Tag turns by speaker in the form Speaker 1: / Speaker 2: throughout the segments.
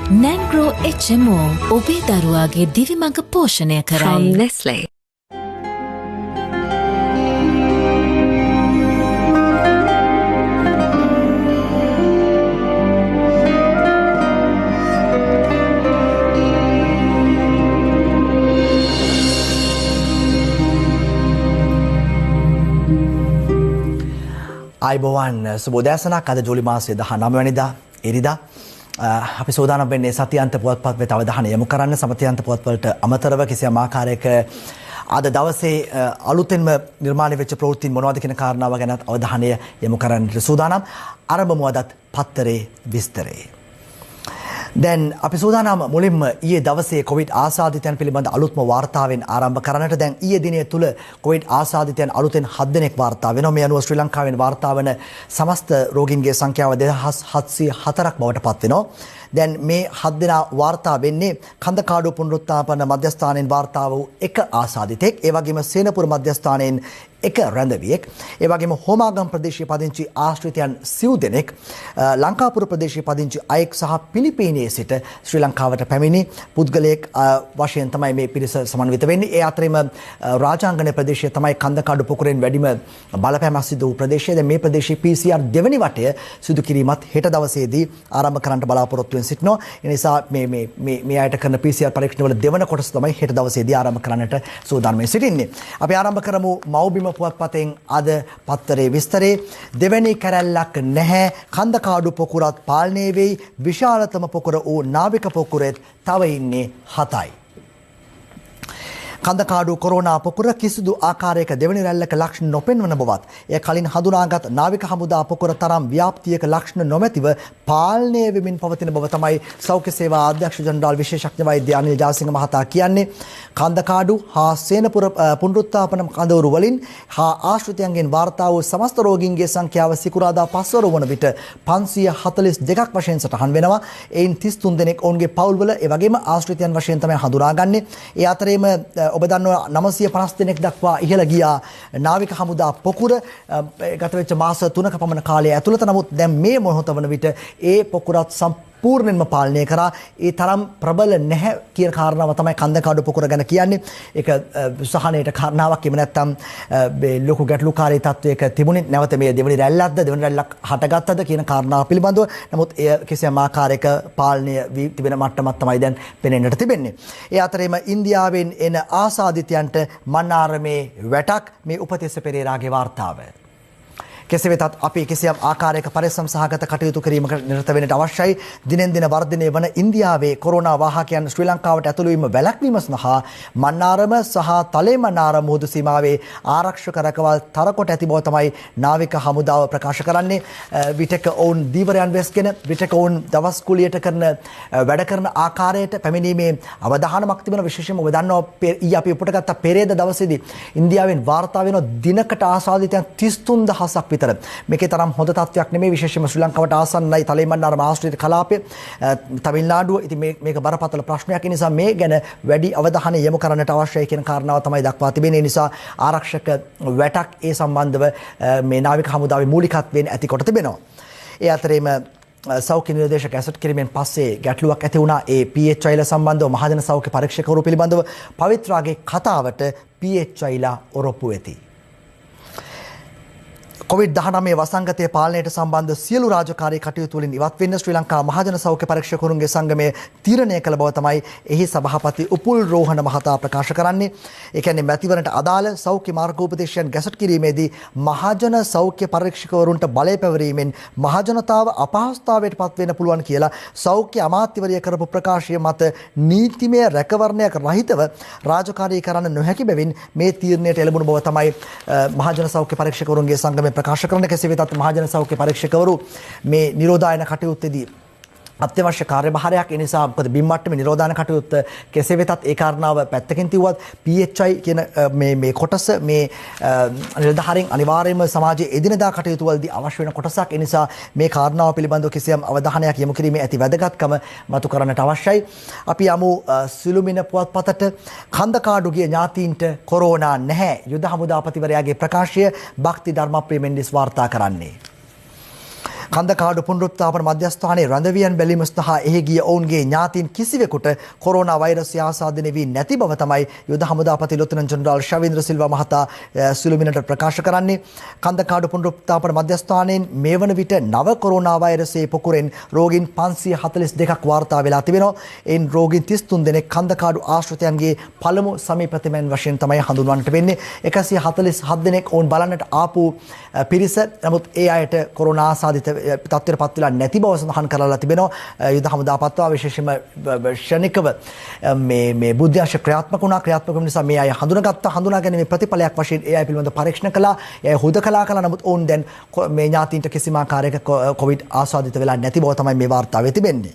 Speaker 1: Nangrow HMO ඔබේ දරුවාගේ දිවිමඟ පෝෂණය කරයි.
Speaker 2: From Nestle.
Speaker 3: ආයුබෝවන් සුබෝදෑසනක්. අද ජූලි මාසයේ 19 වෙනිදා ඉරිදා. අපි සූදානම් වෙන්නේ සතියන්ත පුවත්පත් වෙත අවධානය යොමු කරන්න. සතියන්ත පුවත්වලට අමතරව කිසියම් ආකාරයක අද දවසේ අලුතෙන්ම නිර්මාණය වෙච්ච ප්‍රවෘත්තීන් මොනවද කියන කාරණාව ගැනත් අවධානය යොමු කරන්නට සූදානම්. ආරම්භමු අදත් පත්තරේ විස්තරේ. දැන් අපි සූදානම් මුලින්ම ඊයේ දවසේ කොවිඩ් ආසාදිතයන් පිළිබඳ අලුත්ම වාර්තාවෙන් ආරම්භ කරන්නට. දැන් ඊයේ දිනය තුල කොවිඩ් ආසාදිතයන් අලුතෙන් 7 දෙනෙක් වාර්තා වෙනවා. මේ අනුව ශ්‍රී ලංකාවෙන් වාර්තා වන සමස්ත රෝගීන්ගේ සංඛ්‍යාව 2704ක් බවට පත් වෙනවා. දැන් මේ 7 දෙනා වාර්තා වෙන්නේ කන්දකාඩු පුනරුත්ථාපන මධ්‍යස්ථානයෙන් වාර්තා වූ එක ආසාදිතෙක්, ඒ වගේම සේනපුර මධ්‍යස්ථානයෙන් එක රැඳවියෙක්, ඒ වගේම හෝමාගම් ප්‍රදේශයේ පදිංචි ආශ්‍රිතයන් සිව් දෙනෙක්, ලංකාපුර ප්‍රදේශයේ පදිංචි අයෙක් සහ පිලිපීනයේ සිට ශ්‍රී ලංකාවට පැමිණි පුද්ගලයෙක් වශයෙන් තමයි මේ පිරිස සමන්විත වෙන්නේ. ඒ අතරින්ම රාජාංගන ප්‍රදේශය තමයි කන්දකාඩු පොකුරෙන් වැඩිම බලපෑමක් සිදු වූ ප්‍රදේශය. දැන් මේ ප්‍රදේශයේ PCR දෙවැනි වටය සිදු කිරීමත් හෙට දවසේදී ආරම්භ කරන්නට බලාපොරොත්තු වෙන සිටිනවා. ඒ නිසා මේ මේ මේ මේ අයට කරන PCR පරීක්ෂණවල දෙවන කොටස තමයි හෙට දවසේදී ආරම්භ කරන්නට සූදානම් සිටින්නේ. අපි ආරම්භ කරමු මව්බිම පුවත්පතෙන් අද පත්තරේ විස්තරේ. දෙවැනි කැරැල්ලක් නැහැ, කන්දකාඩු පොකුරත් පාලනය වෙයි, විශාලතම පොකුර වූ නාවික පොකුරෙත් තව ඉන්නේ 7යි. කන්දකාඩු කොරෝනා පොකුර කිසිදු ආකාරයක දෙවැනි රැල්ලක ලක්ෂණ නොපෙන්වන බවත්, එය කලින් හඳුනාගත් නාවික හමුදා පොකුර තරම් ව්‍යාප්තියක ලක්ෂණ නොමැතිව පාලනය වෙමින් පවතින බව තමයි සෞඛ්‍ය සේවා අධ්‍යක්ෂ ජනරාල් විශේෂඥ වෛද්‍ය අනිල් ජයසිංහ මහතා කියන්නේ. කන්දකාඩු හා සේනපුර පුනරුත්ථාපන කඳවුරු වලින් හා ආශ්‍රිතයන්ගෙන් වාර්තා වූ සමස්ත රෝගීන්ගේ සංඛ්‍යාව සිකුරාදා පස්වරු වන විට 542ක් වශයෙන් සටහන් වෙනවා. එයින් 33 දෙනෙක් ඔවුන්ගේ පවුල්වල ඒ වගේම ආශ්‍රිතයන් වශයෙන් තමයි හඳුනාගන්නේ. ඒ අතරේම ඔබ දන්නවා 950 දෙනෙක් දක්වා ඉහළ ගියා නාවික හමුදා පොකුර ගත වෙච්ච මාස 3ක පමණ කාලය ඇතුළත. නමුත් දැන් මේ මොහොත වන විට ඒ පොකුරත් සම්පූර්ණයෙන්ම පාලනය කරා. ඒ තරම් ප්‍රබල නැහැ කියන කාරණාව තමයි කන්දකාඩු පොකුර ගැන කියන්නේ. ඒක සහනයට කාරණාවක්. එහෙම නැත්නම් මේ ලොකු ගැටලුකාරී තත්වයක තිබුණේ. නැවත මේ දෙවනි රැල්ලක්ද දෙවනි රැල්ලක් හටගත්තද කියන කාරණාව පිළිබඳව. නමුත් එය කිසියම් ආකාරයක පාලනය වී තිබෙන මට්ටමක් තමයි දැන් පෙනෙන්නට තිබෙන්නේ. ඒ අතරේම ඉන්දියාවෙන් එන ආසාදිතයන්ට මන්නාරමේ වැටක්, මේ උපතිස්ස පෙරේරාගේ වාර්තාව. කෙසේ වෙතත් අපි කිසියම් ආකාරයක පරිස්සම් සහගත කටයුතු කිරීමකට නිරත වෙන්නට අවශ්‍යයි. දිනෙන් දින වර්ධනය වන ඉන්දියාවේ කොරෝනා වාහකයන් ශ්‍රී ලංකාවට ඇතුළු වීම වැළැක්වීම සඳහා මන්නාරම සහ තලෙමන්නාරම මුහුදු සීමාවේ ආරක්ෂක රැකවල් තරකොට ඇති බව තමයි නාවික හමුදාව ප්‍රකාශ කරන්නේ. විටක ඔවුන් දීවරයන් වෙස්ගෙන, විටක ඔවුන් දවස් කුලියට කරන වැඩ කරන ආකාරයට පැමිණීමේ අවධානමක් තිබෙන. විශේෂයෙන්ම ඔබ දන්නවා ඊ අපි උපුටගත්ත පෙරේද දවසේදී ඉන්දියාවෙන් වාර්තා වෙන දිනකට ආසාදිතයන් 33,000ක් විතර. මේකේ තරම් හොඳ තත්ත්වයක් නෙමෙයි. විශේෂයෙන්ම ශ්‍රී ලංකාවට ආසන්නයි තලෙමන්නාරම ආශ්‍රිත කලාපය, තමිල්නාඩුව. ඉතින් මේක බරපතල ප්‍රශ්නයක්. ඒ නිසා මේ ගැන වැඩි අවධානය යොමු කරන්නට අවශ්‍යයි කියන කාරණාව තමයි දක්වා තිබෙන්නේ. ඒ නිසා ආරක්ෂක වැටක් ඒ සම්බන්ධව මේ නාවික හමුදාවේ මූලිකත්වයෙන් ඇති කොට තිබෙනවා. ඒ අතරේම සෞඛ්‍ය නිර්දේශක ඇසට් කිරීමෙන් පස්සේ ගැටලුවක් ඇති වුණා. ඒ PHI ලා සම්බන්ධව මහජන සෞඛ්‍ය පරීක්ෂකවරු පිළිබඳව පවිත්‍රාගේ කතාවට PHI ලා ඔරොප්පු වෙති. කොවිඩ්-19 වසංගතය පාලනයට සම්බන්ධ සියලු රාජකාරී කටයුතු වලින් ඉවත් වෙන්න ශ්‍රී ලංකා මහජන සෞඛ්‍ය පරීක්ෂකවරුන්ගේ සංගමය තීරණය කළ බව තමයි එහි සභාපති උපුල් රෝහණ මහතා ප්‍රකාශ කරන්නේ. ඒ කියන්නේ මැතිවරණට අදාළ සෞඛ්‍ය මාර්ගෝපදේශයන් ගැසට් කිරීමේදී මහජන සෞඛ්‍ය පරීක්ෂකවරුන්ට බලය පැවරීමෙන් මහජනතාව අපහසුතාවයට පත් වෙන්න පුළුවන් කියලා සෞඛ්‍ය අමාත්‍යවරිය කරපු ප්‍රකාශය මත නීතිමය රැකවරණයක් රහිතව රාජකාරී කරන්න නොහැකි බැවින් මේ තීරණයට එළඹුණු බව තමයි මහජන සෞඛ්‍ය පරීක්ෂකවරුන්ගේ සංගමය ප්‍රකාශ කරන. කෙසේ වෙතත් මහජන සෞඛ්‍ය පරීක්ෂකවරු මේ නිරෝධායන කටයුත්තේදී අත්‍යවශ්‍ය කාර්යභාරයක්. ඒ නිසා මොකද බිම් මට්ටමේ නිරෝධායන කටයුත්ත කෙසේ වෙතත් ඒ කාරණාව පැත්තකින් තියුවත් PHI කියන මේ මේ කොටස මේ නිලධාරීන් අනිවාර්යයෙන්ම සමාජයේ එදිනෙදා කටයුතු වලදී අවශ්‍ය වෙන කොටසක්. ඒ නිසා මේ කාරණාව පිළිබඳව කිසියම් අවධානයක් යොමු කිරීමේ ඇති වැදගත්කම මතු කරන්නට අවශ්‍යයි. අපි යමු සිළුමින පුවත්පතට. කන්දකාඩු ගිය ඥාතීන්ට කොරෝනා නැහැ. යුද හමුදාපතිවරයාගේ ප්‍රකාශය භක්ති ධර්මප්‍රිය මෙන්ඩිස් වාර්තා කරන්නේ. කන්දකාඩු පුනරුත්ථාපන මධ්‍යස්ථානයේ රඳවියන් බැලීම සඳහා එහි ගිය ඔවුන්ගේ ඥාතීන් කිසිවෙකුට කොරෝනා වෛරසය ආසාදනය වී නැති බව තමයි යුද හමුදාපති ලොතනන් ජෙනරාල් ශවීන්ද්‍ර සිල්වා මහතා සුළුමිනට ප්‍රකාශ කරන්නේ. කන්දකාඩු පුනරුත්ථාපන මධ්‍යස්ථානයෙන් මේ වන විට නව කොරෝනා වෛරසයේ පොකුරෙන් රෝගීන් 542ක් වාර්තා වෙලා තිබෙනවා. එයින් රෝගීන් 33 දෙනෙක් කන්දකාඩු ආශ්‍රිතයන්ගේ පළමු සමීපතමයන් වශයෙන් තමයි හඳුන්වන්නට වෙන්නේ. 147 දෙනෙක් ඔවුන් බලන්නට ආපු පිරිස. නමුත් ඒ අයට කොරෝනා ආසාදිත තත්ත්වයට පත් වෙලා නැති බව සඳහන් කරලා තිබෙනවා. යුද හමුදාපත්වා විශේෂයෙන්ම ක්ෂණිකව මේ මේ බුද්ධ්‍යංශ ක්‍රියාත්මක වුණා. ක්‍රියාත්මක වීම නිසා මේ අය හඳුනාගත්තා. හඳුනා ගැනීමේ ප්‍රතිඵලයක් වශයෙන් ඒ අය පිළිබඳ පරීක්ෂණ කළා. ඒ අය හුදකලා කළා. නමුත් ඔවුන් දැන් මේ ඥාතීන්ට කිසිම ආකාරයක කොවිඩ් ආස්වාදිත වෙලා නැති බව තමයි මේ වාර්තාවේ තිබෙන්නේ.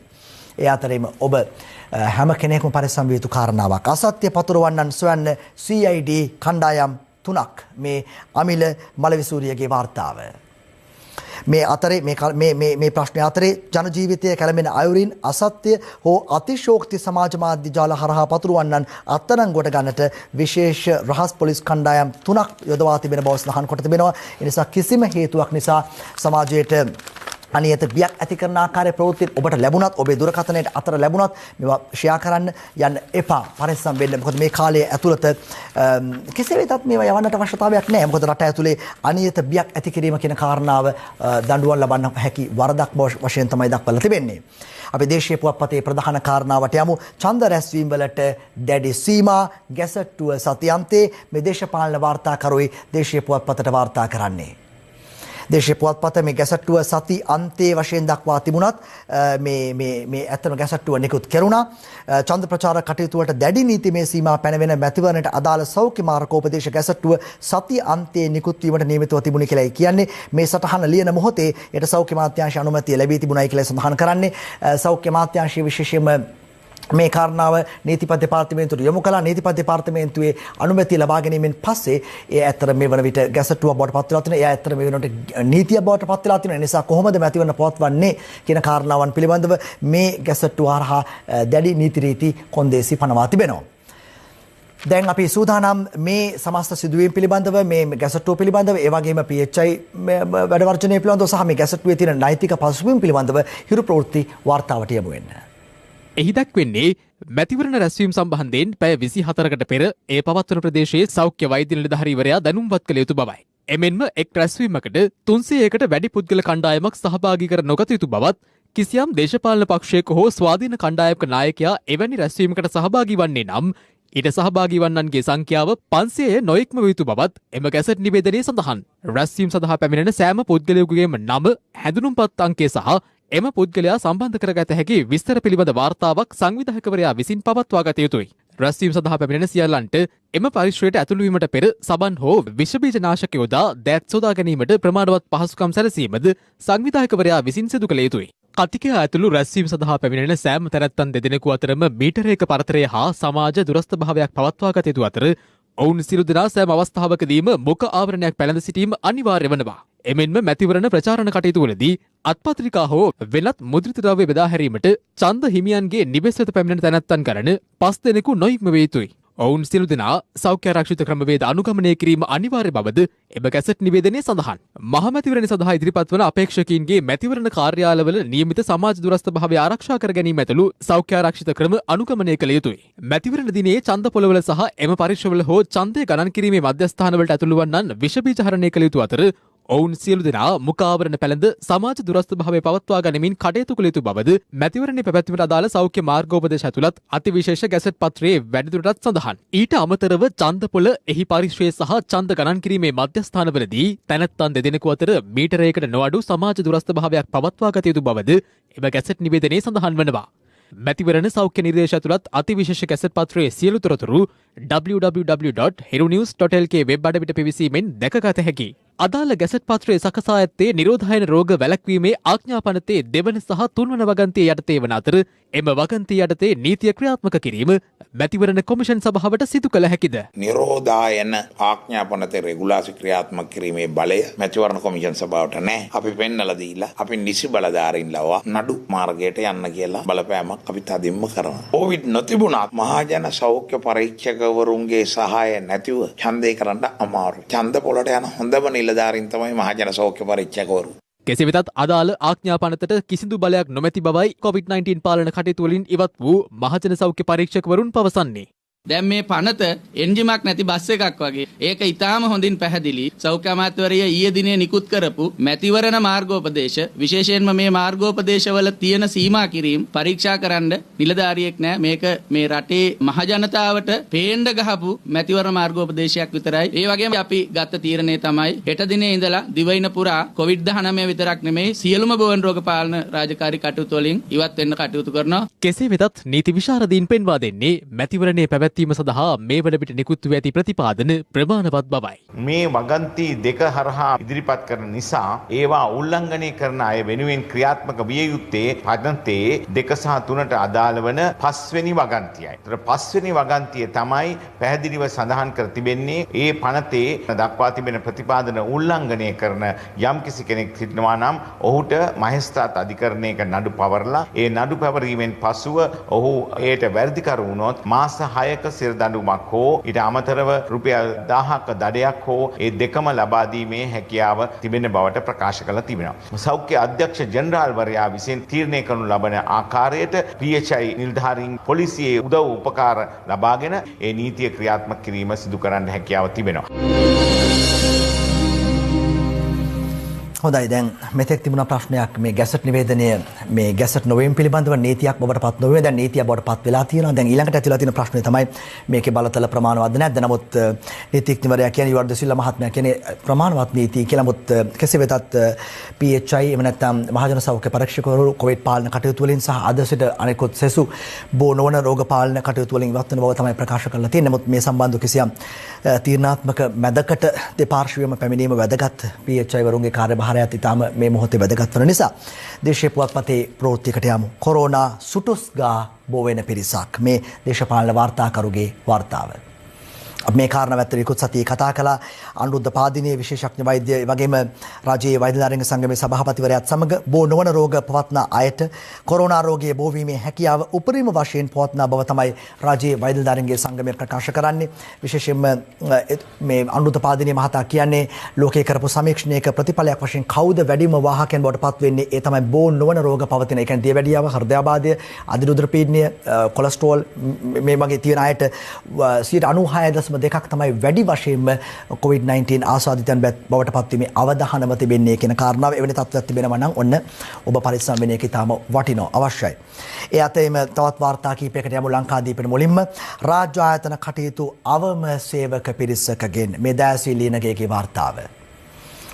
Speaker 3: ඒ අතරේම ඔබ හැම කෙනෙක්ම පරිස්සම් විය යුතු කාරණාවක්. අසත්‍ය පතුරවන්නන් සොයන්න CID කණ්ඩායම් තුනක්. මේ අමිල මලවිසූරියගේ වාර්තාව. මේ අතරේ මේ මේ මේ ප්‍රශ්න අතරේ ජන ජීවිතය කැළඹෙන අයුරින් අසත්‍ය හෝ අතිශෝක්ති සමාජ මාධ්‍ය ජාල හරහා පතුරවන්නන් අත්අඩංගුවට ගන්නට විශේෂ රහස් පොලිස් කණ්ඩායම් තුනක් යොදවා තිබෙන බව සඳහන් කොට තිබෙනවා. ඒ නිසා කිසිම හේතුවක් නිසා සමාජයට අනියත බියක් ඇති කරන ආකාරයේ ප්‍රවෘත්ති ඔබට ලැබුණත්, ඔබේ දුරකථනයට අතර ලැබුණත් මේවා ෂෙයා කරන්න යන්න එපා. පරිස්සම් වෙන්න. මොකද මේ කාලය ඇතුළත කෙසේ වෙතත් මේවා යවන්නට අවශ්‍යතාවයක් නැහැ. මොකද රට ඇතුලේ අනියත බියක් ඇති කිරීම කියන කාරණාව දඬුවම් ලබන්න හැකි වරදක් වශයෙන් තමයි දක්වලා තිබෙන්නේ. අපි දේශීය පුවත්පතේ ප්‍රධාන කාරණාවට යමු. ඡන්ද රැස්වීම වලට දැඩි සීමා ගැසට්ටුව සතියන්තේ මේ දේශපාලන වාර්තාකරුවයි දේශීය පුවත්පතට වාර්තා කරන්නේ. දේශීය පුවත්පත මේ ගැසට්ටුව සති අන්තයේ වශයෙන් දක්වා තිබුණත් මේ මේ මේ ඇත්තම ගැසට්ටුව නිකුත් කෙරුණා. ඡන්ද ප්‍රචාර කටයුතු වලට දැඩි නීතිමය සීමා පැනවෙන මැතිවරණයට අදාළ සෞඛ්‍ය මාර්ගෝපදේශ ගැසට්ටුව සති අන්තයේ නිකුත් වීමට නියමිතව තිබුණේ කියලායි කියන්නේ. මේ සටහන ලියන මොහොතේ යට සෞඛ්‍ය අමාත්‍යාංශ අනුමැතිය ලැබී තිබුණයි කියලා සඳහන් කරන්නේ. සෞඛ්‍ය අමාත්‍යාංශයේ විශේෂයෙන්ම මේ කාරණාව නීතිපති දෙපාර්තමේන්තුවට යොමු කළා. නීතිපති දෙපාර්තමේන්තුවේ අනුමැතිය ලබා ගැනීමෙන් පස්සේ ඒ ඇත්තට මේ වන විට ගැසට්ටුවක් බවට පත් වෙලා තියෙනවා. ඒ ඇත්තට මේ වෙනකොට නීතියක් බවට පත් වෙලා තියෙනවා. ඒ නිසා කොහොමද මැතිවරණ පවත්වන්නේ කියන කාරණාවන් පිළිබඳව මේ ගැසට්ටුව හරහා දැඩි නීති රීති කොන්දේසි පනවා තිබෙනවා. දැන් අපි සූදානම් මේ සමස්ත සිදුවීම් පිළිබඳව, මේ ගැසට්ටුව පිළිබඳව, ඒ වගේම PHI වැඩ වර්ජනය පිළිබඳව සහ මේ ගැසට්ටුවේ තියෙන නෛතික පසුබිම් පිළිබඳව හිරු ප්‍රවෘත්ති වාර්තාවට යමු වෙන්න.
Speaker 2: එහි දක්වන්නේ මැතිවරණ රැස්වීම සම්බන්ධයෙන් පැය 24කට පෙර ඒ පවත්වන ප්‍රදේශයේ සෞඛ්‍ය වෛද්‍ය නිලධාරීවරයා දැනුම්වත් කළ යුතු බවයි. එමෙන්ම එක් රැස්වීමකට 300කට වැඩි පුද්ගල කණ්ඩායමක් සහභාගී කර නොගත යුතු බවත්, කිසියම් දේශපාලන පක්ෂයක හෝ ස්වාධීන කණ්ඩායමක නායකයා එවැනි රැස්වීමකට සහභාගී වන්නේ නම් ඊට සහභාගී වන්නන්ගේ සංඛ්‍යාව 500 නොඉක්ම විය යුතු බවත් එම ගැසට් නිවේදනයේ සඳහන්. රැස්වීම සඳහා පැමිණෙන සෑම පුද්ගලයෙකුගේම නම, හැඳුනුම්පත් අංකය සහ එම පුද්ගලයා සම්බන්ධ කරගත හැකි විස්තර පිළිබඳ වාර්තාවක් සංවිධායකවරයා විසින් පවත්වා ගත යුතුයි. රැස්වීම සඳහා පැමිණෙන සියල්ලන්ට එම පරිශ්‍රයට ඇතුළු වීමට පෙර සබන් හෝ විෂ බීජ නාශක යොදා දෑත් සෝදා ගැනීමට ප්‍රමාණවත් පහසුකම් සැලසීමද සංවිධායකවරයා විසින් සිදු කළ යුතුයි. කතිකයා ඇතුළු රැස්වීම සඳහා පැමිණෙන සෑම තැනැත්තන් දෙදෙනෙකු අතරම මීටරයක පරතරය හා සමාජ දුරස්ථ භාවයක් පවත්වා ගත යුතු අතර ඔවුන් සියලු දෙනා සෑම අවස්ථාවකදීම මුඛ ආවරණයක් පැළඳ සිටීම අනිවාර්ය වනවා. එමෙන්ම මැතිවරණ ප්‍රචාරණ කටයුතු වලදී අත්පත්‍රිකා හෝ වෙනත් මුද්‍රිත ද්‍රව්‍ය බෙදා හැරීමට ඡන්ද හිමියන්ගේ නිවෙස් වෙත පැමිණෙන තැනැත්තන් ගණන 5 දෙනෙකු නොඉක්ම විය යුතුයි. ඔවුන් සියලු දෙනා සෞඛ්‍ය ආරක්ෂිත ක්‍රමවේද අනුගමනය කිරීම අනිවාර්ය බවද එම ගැසට් නිවේදනයේ සඳහන්. මහමැතිවරණ සඳහා ඉදිරිපත් වන අපේක්ෂකයින්ගේ මැතිවරණ කාර්යාලවල නියමිත සමාජ දුරස්ථ භාවය ආරක්ෂා කර ගැනීම ඇතුළු සෞඛ්‍ය ආරක්ෂිත ක්‍රම අනුගමනය කළ යුතුයි. මැතිවරණ දිනයේ ඡන්ද පොළවල සහ එම පරිශ්‍රවල හෝ ඡන්දය ගණන් කිරීමේ මධ්‍යස්ථානවලට ඇතුළු වන්නන් විෂ බීජ හරණය කළ යුතු අතර ඔවුන් සියලු දෙනා මුඛ ආවරණ පැළඳ සමාජ දුරස්ථ භාවය පවත්වා ගනිමින් කටයුතු කළ යුතු බවද මැතිවරණය පැවැත්වීමට අදාළ සෞඛ්‍ය මාර්ගෝපදේශ ඇතුළත් අතිවිශේෂ ගැසට් පත්‍රයේ වැඩිදුරටත් සඳහන්. ඊට අමතරව ඡන්ද පොළ, එහි පරිශ්‍රය සහ ඡන්ද ගණන් කිරීමේ මධ්‍යස්ථානවලදී තැනැත්තන් දෙදෙනෙකු අතර මීටරයකට නොඅඩු සමාජ දුරස්ථ භාවයක් පවත්වා ගත යුතු බවද එම ගැසට් නිවේදනයේ සඳහන් වනවා. මැතිවරණ සෞඛ්‍ය නිර්දේශ ඇතුළත් අතිවිශේෂ ගැසට් පත්‍රයේ සියලු තොරතුරු www.hirunews.lk web අඩවියට පිවිසීමෙන් දැකගත හැකි. අදාළ ගැසට් පත්‍රයේ සකසා ඇත්තේ නිරෝධායන රෝග වැළැක්වීමේ ආඥා පනතේ දෙවන සහ තුන්වන වගන්තිය යටතේ වන අතර එම වගන්තිය යටතේ නීතිය ක්‍රියාත්මක කිරීම මැතිවරණ කොමිෂන් සභාවට සිදු කළ හැකිද?
Speaker 4: නිරෝධායන ආඥා පනතේ රෙගුලාසි ක්‍රියාත්මක කිරීමේ බලය මැතිවරණ කොමිෂන් සභාවට නැහැ. අපි පෙන්නලා දීලා අපි නිසි බලධාරීන් ලවා නඩු මාර්ගයට යන්න කියලා බලපෑමක් අපි තදින්ම කරනවා. කොවිඩ් නොතිබුණත් මහජන සෞඛ්‍ය පරීක්ෂකවරුන්ගේ සහාය නැතිව ඡන්දය කරන්න අමාරුයි. ඡන්ද පොළට යන හොඳම නිලධාරීන් තමයි මහජන සෞඛ්‍ය පරීක්ෂකවරු.
Speaker 2: කෙසේ වෙතත් අදාළ ආඥා පනතට කිසිදු බලයක් නොමැති බවයි COVID-19 පාලන කටයුතු වලින් ඉවත් වූ මහජන සෞඛ්‍ය පරීක්ෂකවරුන් පවසන්නේ.
Speaker 5: දැන් මේ පනත එන්ජිමක් නැති බස් එකක් වගේ. ඒක ඉතාම හොඳින් පැහැදිලි. සෞඛ්‍ය අමාත්‍යවරිය ඊයේ දිනේ නිකුත් කරපු මැතිවරණ මාර්ගෝපදේශ, විශේෂයෙන්ම මේ මාර්ගෝපදේශවල තියෙන සීමා කිරීම පරීක්ෂා කරන්න නිලධාරියෙක් නෑ. මේක මේ රටේ මහජනතාවට පේන්න ගහපු මැතිවරණ මාර්ගෝපදේශයක් විතරයි. ඒ වගේම අපි ගත්ත තීරණය තමයි හෙට දිනේ ඉඳලා දිවයින පුරා කොවිඩ්-19 විතරක් නෙමෙයි සියලුම බෝවන් රෝග පාලන රාජකාරී කටයුතු වලින් ඉවත් වෙන්න කටයුතු කරනවා.
Speaker 2: කෙසේ වෙතත් නීති විශාරදීන් පෙන්වා දෙන්නේ මැතිවරණයේ පැවැත්වීම සඳහා මේ වන විට නිකුත් වී ඇති ප්‍රතිපාදන ප්‍රමාණවත් බවයි.
Speaker 6: මේ වගන්ති දෙක හරහා ඉදිරිපත් කරන නිසා ඒවා උල්ලංඝනය කරන අය වෙනුවෙන් ක්‍රියාත්මක විය යුත්තේ පනතේ 2 සහ 3ට අදාළ වන පස්වෙනි වගන්තියයි. ඒතර පස්වෙනි වගන්තිය තමයි පැහැදිලිව සඳහන් කර තිබෙන්නේ ඒ පනතේ දක්වා තිබෙන ප්‍රතිපාදන උල්ලංඝනය කරන යම්කිසි කෙනෙක් සිටිනවා නම් ඔහුට මහේස්ත්‍රාත් අධිකරණයක නඩු පවරලා ඒ නඩු පැවරීමෙන් පසුව ඔහු ඒට වැරදිකරු වුණොත් මාස 6ක සිර දඬුවමක් හෝ ඊට අමතරව රුපියල් 1000ක දඩයක් හෝ ඒ දෙකම ලබා දීමේ හැකියාව තිබෙන බවට ප්‍රකාශ කළ තිබෙනවා. සෞඛ්‍ය අධ්‍යක්ෂ ජෙනරාල්වරයා විසින් තීරණය කරනු ලබන ආකාරයට PHI නිලධාරීන් පොලිසියේ උදව් උපකාර ලබාගෙන ඒ නීතිය ක්‍රියාත්මක කිරීම සිදු කරන්න හැකියාව තිබෙනවා.
Speaker 3: හොඳයි, දැන් මෙතෙක් තිබුණ ප්‍රශ්නයක් මේ ගැසට් නිවේදනය මේ ගැසට් නොවීම පිළිබඳව නීතියක් බවට පත් නොවීම. දැන් නීතියක් බවට පත් වෙලා තියෙනවා. දැන් ඊළඟට ඇතිවලා තියෙන ප්‍රශ්නේ තමයි මේකේ බලතල ප්‍රමාණවත්ද නැද්ද. නමුත් නීතිඥවරයා කියන්නේ යුවර් ද සිල්වා මහත්මයා කියන්නේ ප්‍රමාණවත් නීතිය කියලා. නමුත් කෙසේ වෙතත් PHI එහෙම නැත්නම් මහජන සෞඛ්‍ය පරීක්ෂකවරු කොවිඩ් පාලන කටයුතු වලින් සහ අද සිට අනෙකුත් සෙසු බෝ නොවන රෝග පාලන කටයුතු වලින් ඉවත් වෙන බව තමයි ප්‍රකාශ කරලා තියෙන්නේ. නමුත් මේ සම්බන්ධව කිසියම් තීරණාත්මක මැදකට දෙපාර්ශ්වයම පැමිණීම වැදගත්. PHI වරුන්ගේ කාර්යභාරයත් ඉතාම මේ මොහොතේ වැදගත් වන නිසා දේශීය පුවත්පතේ ප්‍රවෘත්තියකට යමු. කොරෝනා සුටුස් ගා බෝ වෙන පිරිසක්, මේ දේශපාලන වාර්තාකරුගේ වාර්තාව. අපි මේ කාරණාව ඇත්තට ඉක්ුත් සතියේ කතා කළා. අනුරුද්ධ පාදිනිය විශේෂඥ වෛද්‍ය, ඒ වගේම රාජ්‍යයේ වෛද්‍ය නිලධාරීන්ගේ සංගමේ සභාපතිවරයාත් සමග බෝ නොවන රෝග පවත්නා අයට කොරෝනා රෝගයේ බෝවීමේ හැකියාව උපරිම වශයෙන් පවත්නා බව තමයි රාජ්‍යයේ වෛද්‍ය නිලධාරීන්ගේ සංගමය ප්‍රකාශ කරන්නේ. විශේෂයෙන්ම මේ අනුරුද්ධ පාදිනිය මහතා කියන්නේ ලෝකයේ කරපු සමීක්ෂණයක ප්‍රතිඵලයක් වශයෙන් කවුද වැඩිම වාහකයන් බවට පත් වෙන්නේ, ඒ තමයි බෝ නොවන රෝග පවතින. ඒ කියන්නේ දියවැඩියාව, හෘදයාබාධය, අධිරුධිර පීඩනය, කොලෙස්ටරෝල් මේ වගේ තියෙන අයට 96.2ක් තමයි වැඩි වශයෙන්ම COVID-19 ආස්වාදිතයන් බවට පත්වීමේ අවධානම තිබෙන්නේ කියන කාරණාව. එවැනි තත්ත්වයක් තිබෙනවා නම් ඔන්න ඔබ පරිස්සම් වෙන එක ඉතාම වටිනවා, අවශ්‍යයි. ඒ අතරින්ම තවත් වාර්තා කීපයකට යමු. ලංකාදීපෙන මුලින්ම රාජ්‍ය ආයතන කටයුතු අවම සේවක පිරිසකගෙන් මේ දෑසී ලියනගේගේ වාර්තාව.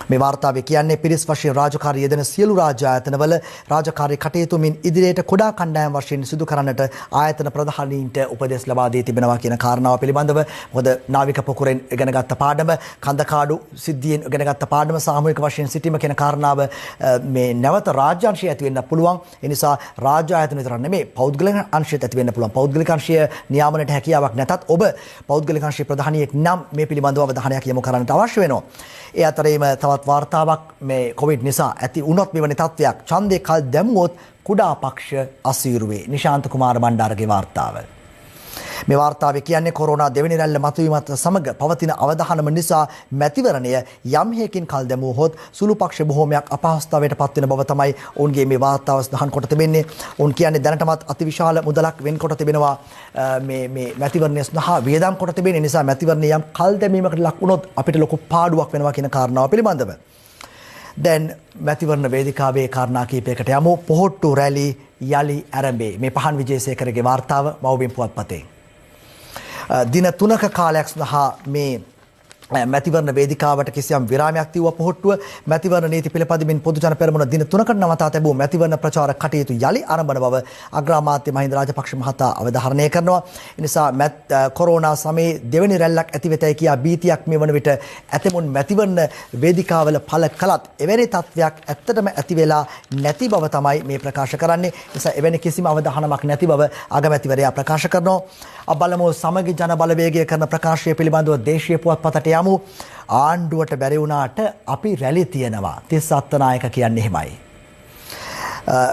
Speaker 3: මේ වාර්තාවේ කියන්නේ පිරිස් වශයෙන් රාජකාරී යෙදෙන සියලු රාජ්‍ය ආයතනවල රාජකාරී කටයුතු මින් ඉදිරියට කුඩා කණ්ඩායම් වශයෙන් සිදු කරන්නට ආයතන ප්‍රධානීන්ට උපදෙස් ලබා දී තිබෙනවා කියන කාරණාව පිළිබඳව. මොකද නාවික පොකුරෙන් ඉගෙනගත්ත පාඩම, කන්දකාඩු සිද්ධියෙන් ඉගෙනගත්ත පාඩම, සාමූහික වශයෙන් සිටීම කියන කාරණාව මේ නැවත රාජ්‍ය අංශය ඇති වෙන්න පුළුවන්. ඒ නිසා රාජ්‍ය ආයතන විතරක් නෙමෙයි පෞද්ගලික අංශයත් ඇති වෙන්න පුළුවන්. පෞද්ගලික අංශය නියාමනයට හැකියාවක් නැතත් ඔබ පෞද්ගලික අංශයේ ප්‍රධානියෙක් නම් මේ පිළිබඳව අවධානයක් යොමු කරන්නට අවශ්‍ය වෙනවා. ඒ අතරේම තවත් වාර්තාවක් මේ කොවිඩ් නිසා ඇති වුණොත් මෙවැනි තත්ත්වයක් ඡන්දේ කල් දැමුවොත් කුඩා පක්ෂ අසීරුවේ. නිශාන්ත කුමාර බණ්ඩාරගේ වාර්තාව. මේ වාර්තාවේ කියන්නේ කොරෝනා දෙවෙනි රැල්ල මතුවීමත් සමග පවතින අවධානම නිසා මැතිවරණය යම් හේකින් කල් දැමුවහොත් සුළු පක්ෂ බොහෝමයක් අපහසුතාවයට පත්වෙන බව තමයි ඔවුන්ගේ මේ වාර්තාව සඳහන් කොට තිබෙන්නේ. ඔවුන් කියන්නේ දැනටමත් අතිවිශාල මුදලක් වෙන්කොට තිබෙනවා මේ මේ මැතිවරණය සඳහා වියදම් කොට තිබෙන නිසා මැතිවරණය යම් කල් දැමීමකට ලක් වුණොත් අපිට ලොකු පාඩුවක් වෙනවා කියන කාරණාව පිළිබඳව. දැන් මැතිවරණ වේදිකාවේ කාරණා කීපයකට යමු. පොහොට්ටු රැලි යලි ආරම්භේ. මේ පහන් විජේසේකරගේ වාර්තාව මව්බිම් පුවත්පතේ. දින 3ක කාලයක් සඳහා මේ මැතිවරණ වේදිකාවට කිසියම් විරාමයක් තියුවා පොහොට්ටුව. මැතිවරණ නීති පිළිපදිමින් පොදු ජන පෙරමුණ දින 3කට නවතා තැබූ මැතිවරණ ප්‍රචාර කටයුතු යලි ආරම්භන බව අග්‍රාමාත්‍ය මහින්ද රාජපක්ෂ මහතා අවධාරණය කරනවා. ඒ නිසා කොරෝනා සමයේ දෙවෙනි රැල්ලක් ඇති වෙතයි කියා භීතියක් මේ වන විට ඇතැමුන් මැතිවරණ වේදිකාවල පළ කළත් එවැනි තත්ත්වයක් ඇත්තටම ඇති වෙලා නැති බව තමයි මේ ප්‍රකාශ කරන්නේ. ඒ නිසා එවැනි කිසිම අවධානමක් නැති බව අගමැතිවරයා ප්‍රකාශ කරනවා. අප බලමු සමගි ජන බලවේගය කරන ප්‍රකාශය පිළිබඳව දේශීය පුවත්පතට යමු. ආණ්ඩුවට බැරි වුණාට අපි රැලි තියනවා. තිස් අත්තනායක කියන්නේ එහෙමයි.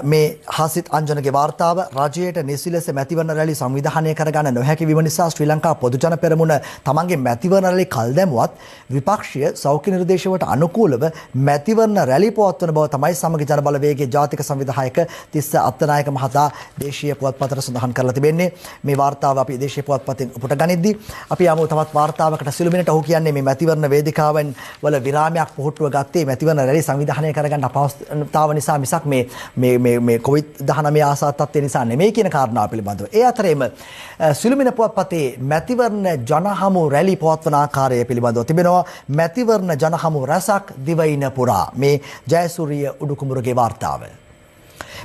Speaker 3: මේ හසිත් අංජනගේ වාර්තාව රජයට නිසි ලෙස මැතිවරණ රැලි සංවිධානය කරගන්න නොහැකි වීම නිසා ශ්‍රී ලංකා පොදුජන පෙරමුණ තමන්ගේ මැතිවරණ රැලි කල් දැමුවත් විපක්ෂය සෞඛ්‍ය නිර්දේශවලට අනුකූලව මැතිවරණ රැලි පවත්වන බව තමයි සමගි ජන බලවේගයේ ජාතික සංවිධායක තිස්ස අත්තනායක මහතා දේශීය පුවත්පතට සඳහන් කරලා තිබෙන්නේ. මේ වාර්තාව අපි දේශීය පුවත්පතින් උපුට ගනිද්දී අපි යමු තවත් වාර්තාවකට. සිළුමිණට ඔහු කියන්නේ මේ මැතිවරණ වේදිකාවන් වල විරාමයක් පොහොට්ටුව ගත්තේ මැතිවරණ රැලි සංවිධානය කරගන්න අපහසුතාව නිසා මිසක් මේ මේ මේ කොවිඩ්-19 ආසාද තත්ත්වය නිසා නෙමෙයි කියන කාරණාව පිළිබඳව. ඒ අතරේම සිළුමිණ පුවත්පතේ මැතිවරණ ජනහමු රැලි පවත්වන ආකාරය පිළිබඳව තිබෙනවා. මැතිවරණ ජනහමු රැසක් දිවයින පුරා. මේ ජයසූරිය උඩුකුඹුරගේ වාර්තාව.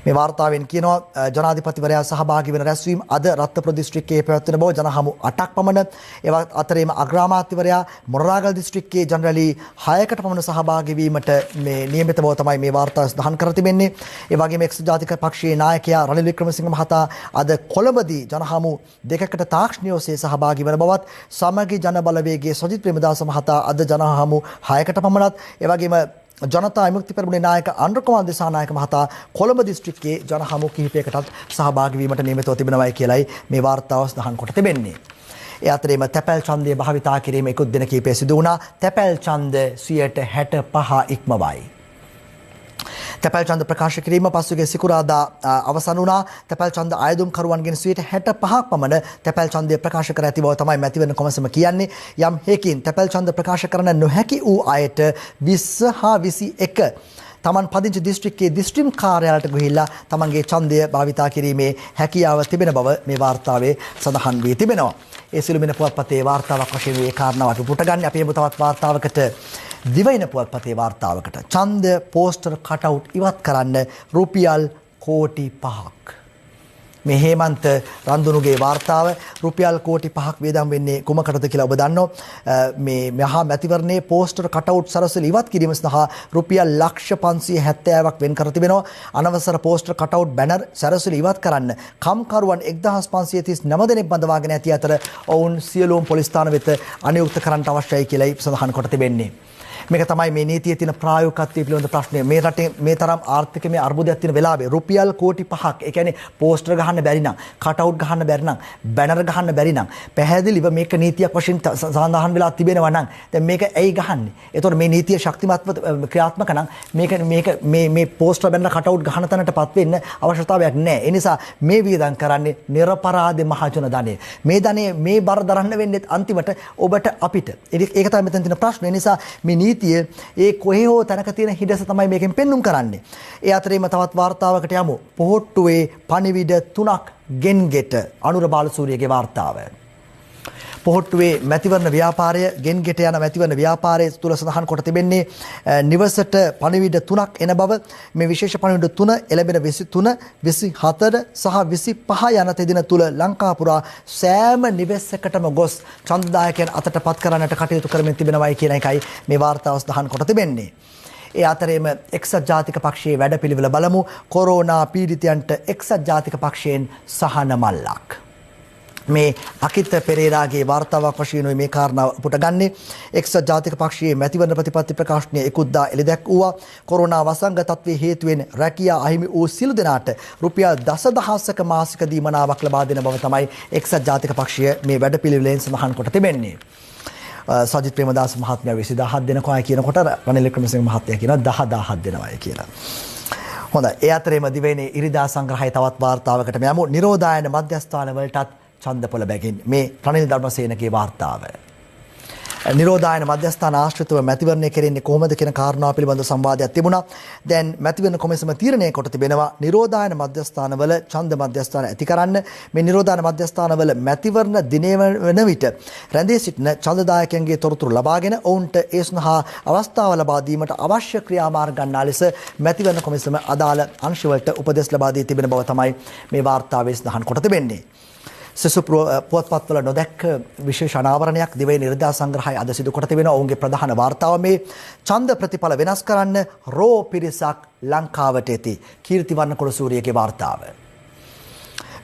Speaker 3: මේ වාර්තාවෙන් කියනවා ජනාධිපතිවරයා සහභාගී වෙන රැස්වීම අද රත්නපුර දිස්ත්‍රික්කයේ පැවැත්වෙන බව ජනහමු 8ක් පමණ. ඒවත් අතරේම අග්‍රාමාත්‍යවරයා මොනරාගල දිස්ත්‍රික්කයේ ජන රැලි 6කට පමණ සහභාගී වීමට මේ නියමිත බව තමයි මේ වාර්තාව සඳහන් කර තිබෙන්නේ. ඒ වගේම එක්සත් ජාතික පක්ෂයේ නායකයා රනිල් වික්‍රමසිංහ මහතා අද කොළඹදී ජනහමු 2කට තාක්ෂණික ඔස්සේ සහභාගී වන බවත්, සමගි ජන බලවේගයේ සජිත් ප්‍රේමදාස මහතා අද ජනහමු 6කට පමණත්, ඒ වගේම ජනතා විමුක්ති පෙරමුණේ නායක අනුර කුමාර දිසානායක මහතා කොළඹ දිස්ත්‍රික්කයේ ජනහමු කිහිපයකටත් සහභාගී වීමට නියමිතව තිබෙනවායි කියලයි මේ වාර්තාව සඳහන් කොට තිබෙන්නේ. ඒ අතරේම තැපැල් ඡන්දය භාවිතා කිරීම ඉක්ුත් දින කිහිපය සිදු වුණා. තැපැල් ඡන්ද 65% ඉක්මවයි. තැපැල් ඡන්ද ප්‍රකාශ කිරීම පසුගිය සිකුරාදා අවසන් වුණා. තැපැල් ඡන්ද ආයදුම්කරුවන්ගෙන් 65%ක් පමණ තැපැල් ඡන්දය ප්‍රකාශ කර ඇති බව තමයි මැතිවරණ කොමිසම කියන්නේ. යම් හේකින් තැපැල් ඡන්ද ප්‍රකාශ කරන නොහැකි වූ අයට 20 හා 21 තමන් පදිංචි දිස්ත්‍රික්කයේ දිස්ත්‍රික් කාර්යාලයට ගිහිල්ලා තමන්ගේ ඡන්දය භාවිතා කිරීමේ හැකියාව තිබෙන බව මේ වාර්තාවේ සඳහන් වී තිබෙනවා. ඒ සිළුමිණ පුවත්පතේ වාර්තාවක් වශයෙන් මේ කාරණාව අපි පුටගන්නේ. අපි එමු තවත් වාර්තාවකට. දිවයින පුවත්පතේ වාර්තාවකට. ඡන්ද පෝස්ටර් කටවුට් ඉවත් කරන්න රුපියල් කෝටි 5ක්. මේ හේමන්ත රන්දුනුගේ වාර්තාව. රුපියල් කෝටි 5ක් වියදම් වෙන්නේ කුමකටද කියලා ඔබ දන්නවා. මේ මහා මැතිවරණයේ පෝස්ටර් කටවුට් සරසල ඉවත් කිරීම සඳහා රුපියල් ලක්ෂ 570ක් වෙන් කර තිබෙනවා. අනවසර පෝස්ටර් කටවුට් බැනර් සරසල ඉවත් කරන්න කම්කරුවන් 1539 දෙනෙක් බඳවාගෙන ඇති අතර ඔවුන් සියලුම පොලිස් ස්ථාන වෙත අනියුක්ත කරන්නට අවශ්‍යයි කියලායි සඳහන් කොට තිබෙන්නේ. මේක තමයි මේ නීතියේ තියෙන ප්‍රායෝගිකත්වය පිළිබඳ ප්‍රශ්නය. මේ රටේ මේ තරම් ආර්ථිකමය අර්බුදයක් තියෙන වෙලාවේ රුපියල් කෝටි 5ක්, ඒ කියන්නේ පෝස්ටර් ගහන්න බැරි නම්, කටවුට් ගහන්න බැරි නම්, බැනර් ගහන්න බැරි නම්, පැහැදිලිව මේක නීතියක් වශයෙන් සඳහන් වෙලා තිබෙනවා නම් දැන් මේක ඇයි ගහන්නේ? ඒතකොට මේ නීතිය ශක්තිමත්ව ක්‍රියාත්මක නම් මේක මේක මේ මේ පෝස්ටර් බැනර් කටවුට් ගහන තැනටපත් වෙන්න අවශ්‍යතාවයක් නැහැ. ඒ නිසා මේ වියදම් කරන්නේ නිරපරාධ මහජන ධනය. මේ ධනය මේ බර දරන්න වෙන්නේ අන්තිමට ඔබට අපිට. ඒක තමයි මෙතන තියෙන ප්‍රශ්නේ. ඒ නිසා මේ නීතිය ඒ කොහේ හෝ තැනක තියෙන හිඩස තමයි මේකෙන් පෙන්눔 කරන්නේ. ඒ අතරේම තවත් වාර්තාවකට යමු. පොහොට්ටුවේ පණිවිඩ 3ක් ගෙන්ගෙට. අනුර බාලසූරියගේ වාර්තාව. පොහොට්ටුවේ මැතිවරණ ව්‍යාපාරය ගෙන්ගෙට යන මැතිවරණ ව්‍යාපාරය තුල සඳහන් කොට තිබෙන්නේ නිවසට පණිවිඩ 3ක් එන බව. මේ විශේෂ පණිවිඩ 3 එළඹෙන 23, 24 සහ 25 යන තෙදින තුල ලංකා පුරා සෑම නිවෙසකටම ගොස් ඡන්දදායකයන් අතට පත් කරන්නට කටයුතු කරමින් තිබෙනවායි කියන එකයි මේ වාර්තාව සඳහන් කොට තිබෙන්නේ. ඒ අතරේම එක්සත් ජාතික පක්ෂයේ වැඩපිළිවෙල බලමු. කොරෝනා පීඩිතයන්ට එක්සත් ජාතික පක්ෂයෙන් සහන මල්ලක්. මේ අකිත පෙරේරාගේ වාර්තාවක් වශයෙන් මේ කාරණාව පුටගන්නේ. එක්සත් ජාතික පක්ෂයේ මැතිවරණ ප්‍රතිපත්ති ප්‍රකාශනය ඉක්ුද්දා එළිදැක්වුවා. කොරෝනා වසංග තත්ත්වයේ හේතුවෙන් රැකියා අහිමි වූ සියලු දෙනාට රුපියල් දසදහසක මාසික දීමනාවක් ලබා දෙන බව තමයි එක්සත් ජාතික පක්ෂය මේ වැඩපිළිවෙලෙන් සඳහන් කොට තිබෙන්නේ. සජිත් ප්‍රේමදාස මහත්මයා 20000ක් දෙනකෝයි කියනකොට රනිල් වික්‍රමසිංහ මහත්තයා කියනවා 10000ක් දෙනවායි කියලා. හොඳයි. ඒ අතරේම දිවයිනේ ඉරිදා සංග්‍රහය තවත් වාර්තාවකට යමු. නිරෝධායන මධ්‍යස්ථාන වලටත් ඡන්දපොළ බැගින්. මේ රනිල් ධර්මසේනගේ වාර්තාව. නිරෝධායන මධ්‍යස්ථාන ආශ්‍රිතව මැතිවරණය කෙරෙන්නේ කොහොමද කියන කාරණාව පිළිබඳව සංවාදයක් තිබුණා. දැන් මැතිවරණ කොමිසම තීරණය කොට තිබෙනවා නිරෝධායන මධ්‍යස්ථානවල ඡන්ද මධ්‍යස්ථාන ඇති කරන්න. මේ නිරෝධායන මධ්‍යස්ථානවල මැතිවරණ දිනය වන විට රැඳී සිටින ඡන්දදායකයන්ගේ තොරතුරු ලබාගෙන ඔවුන්ට ඒ සඳහා අවස්ථාව ලබා දීමට අවශ්‍ය ක්‍රියාමාර්ග ගන්නා ලෙස මැතිවරණ කොමිසම අදාළ අංශවලට උපදෙස් ලබා දී තිබෙන බව තමයි මේ වාර්තාවේ සඳහන් කොට තිබෙන්නේ. සෙසු පුවත්පත්වල නොදැක්ක විශේෂ අනාවරණයක් දිවයින ඉරිදා සංග්‍රහය අද සිදු කොට තිබෙනවා. ඔවුන්ගේ ප්‍රධාන වාර්තාව මේ ඡන්ද ප්‍රතිඵල වෙනස් කරන්න රෝ පිරිසක් ලංකාවට එති. කීර්තිවර්ණ කොළසූරියගේ වාර්තාව.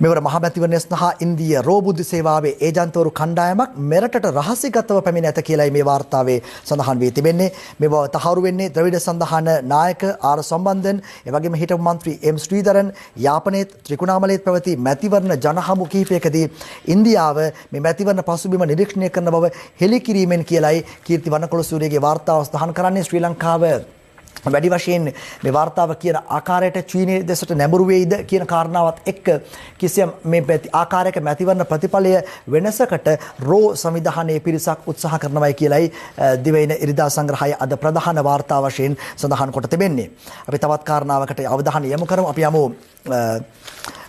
Speaker 3: මෙවර මහ මැතිවරණය සඳහා ඉන්දීය රෝබුද්ධ සේවාවේ ඒජන්තවරු කණ්ඩායමක් මෙරටට රහසිගතව පැමිණ ඇත කියලායි මේ වාර්තාවේ සඳහන් වී තිබෙන්නේ. මේ බව තහවුරු වෙන්නේ ද්‍රවිඩ සන්ධාන නායක ආර් සම්බන්ධන්, එවැගේම හිටපු මන්ත්‍රී එම් ශ්‍රීධරන් යාපනයේත් ත්‍රිකුණාමලයේත් පැවති මැතිවරණ ජනහමු කිහිපයකදී ඉන්දියාව මේ මැතිවරණ පසුබිම නිරීක්ෂණය කරන බව හෙළි කිරීමෙන් කියලායි කීර්ති වනකොළසූරියගේ වාර්තාව සඳහන් කරන්නේ. ශ්‍රී ලංකාව වැඩි වශයෙන් මේ වාර්තාව කියන ආකාරයට චීනයේ දෙසට නැඹුරු වෙයිද කියන කාරණාවත් එක්ක කිසියම් මේ ආකාරයක මැතිවරණ ප්‍රතිඵලය වෙනසකට රෝ සංවිධානයේ පිරිසක් උත්සාහ කරනවායි කියලයි දිවයින ඉරිදා සංග්‍රහය අද ප්‍රධාන වාර්තා වශයෙන් සඳහන් කොට තිබෙන්නේ. අපි තවත් කාරණාවකට අවධානය යොමු කරමු. අපි යමු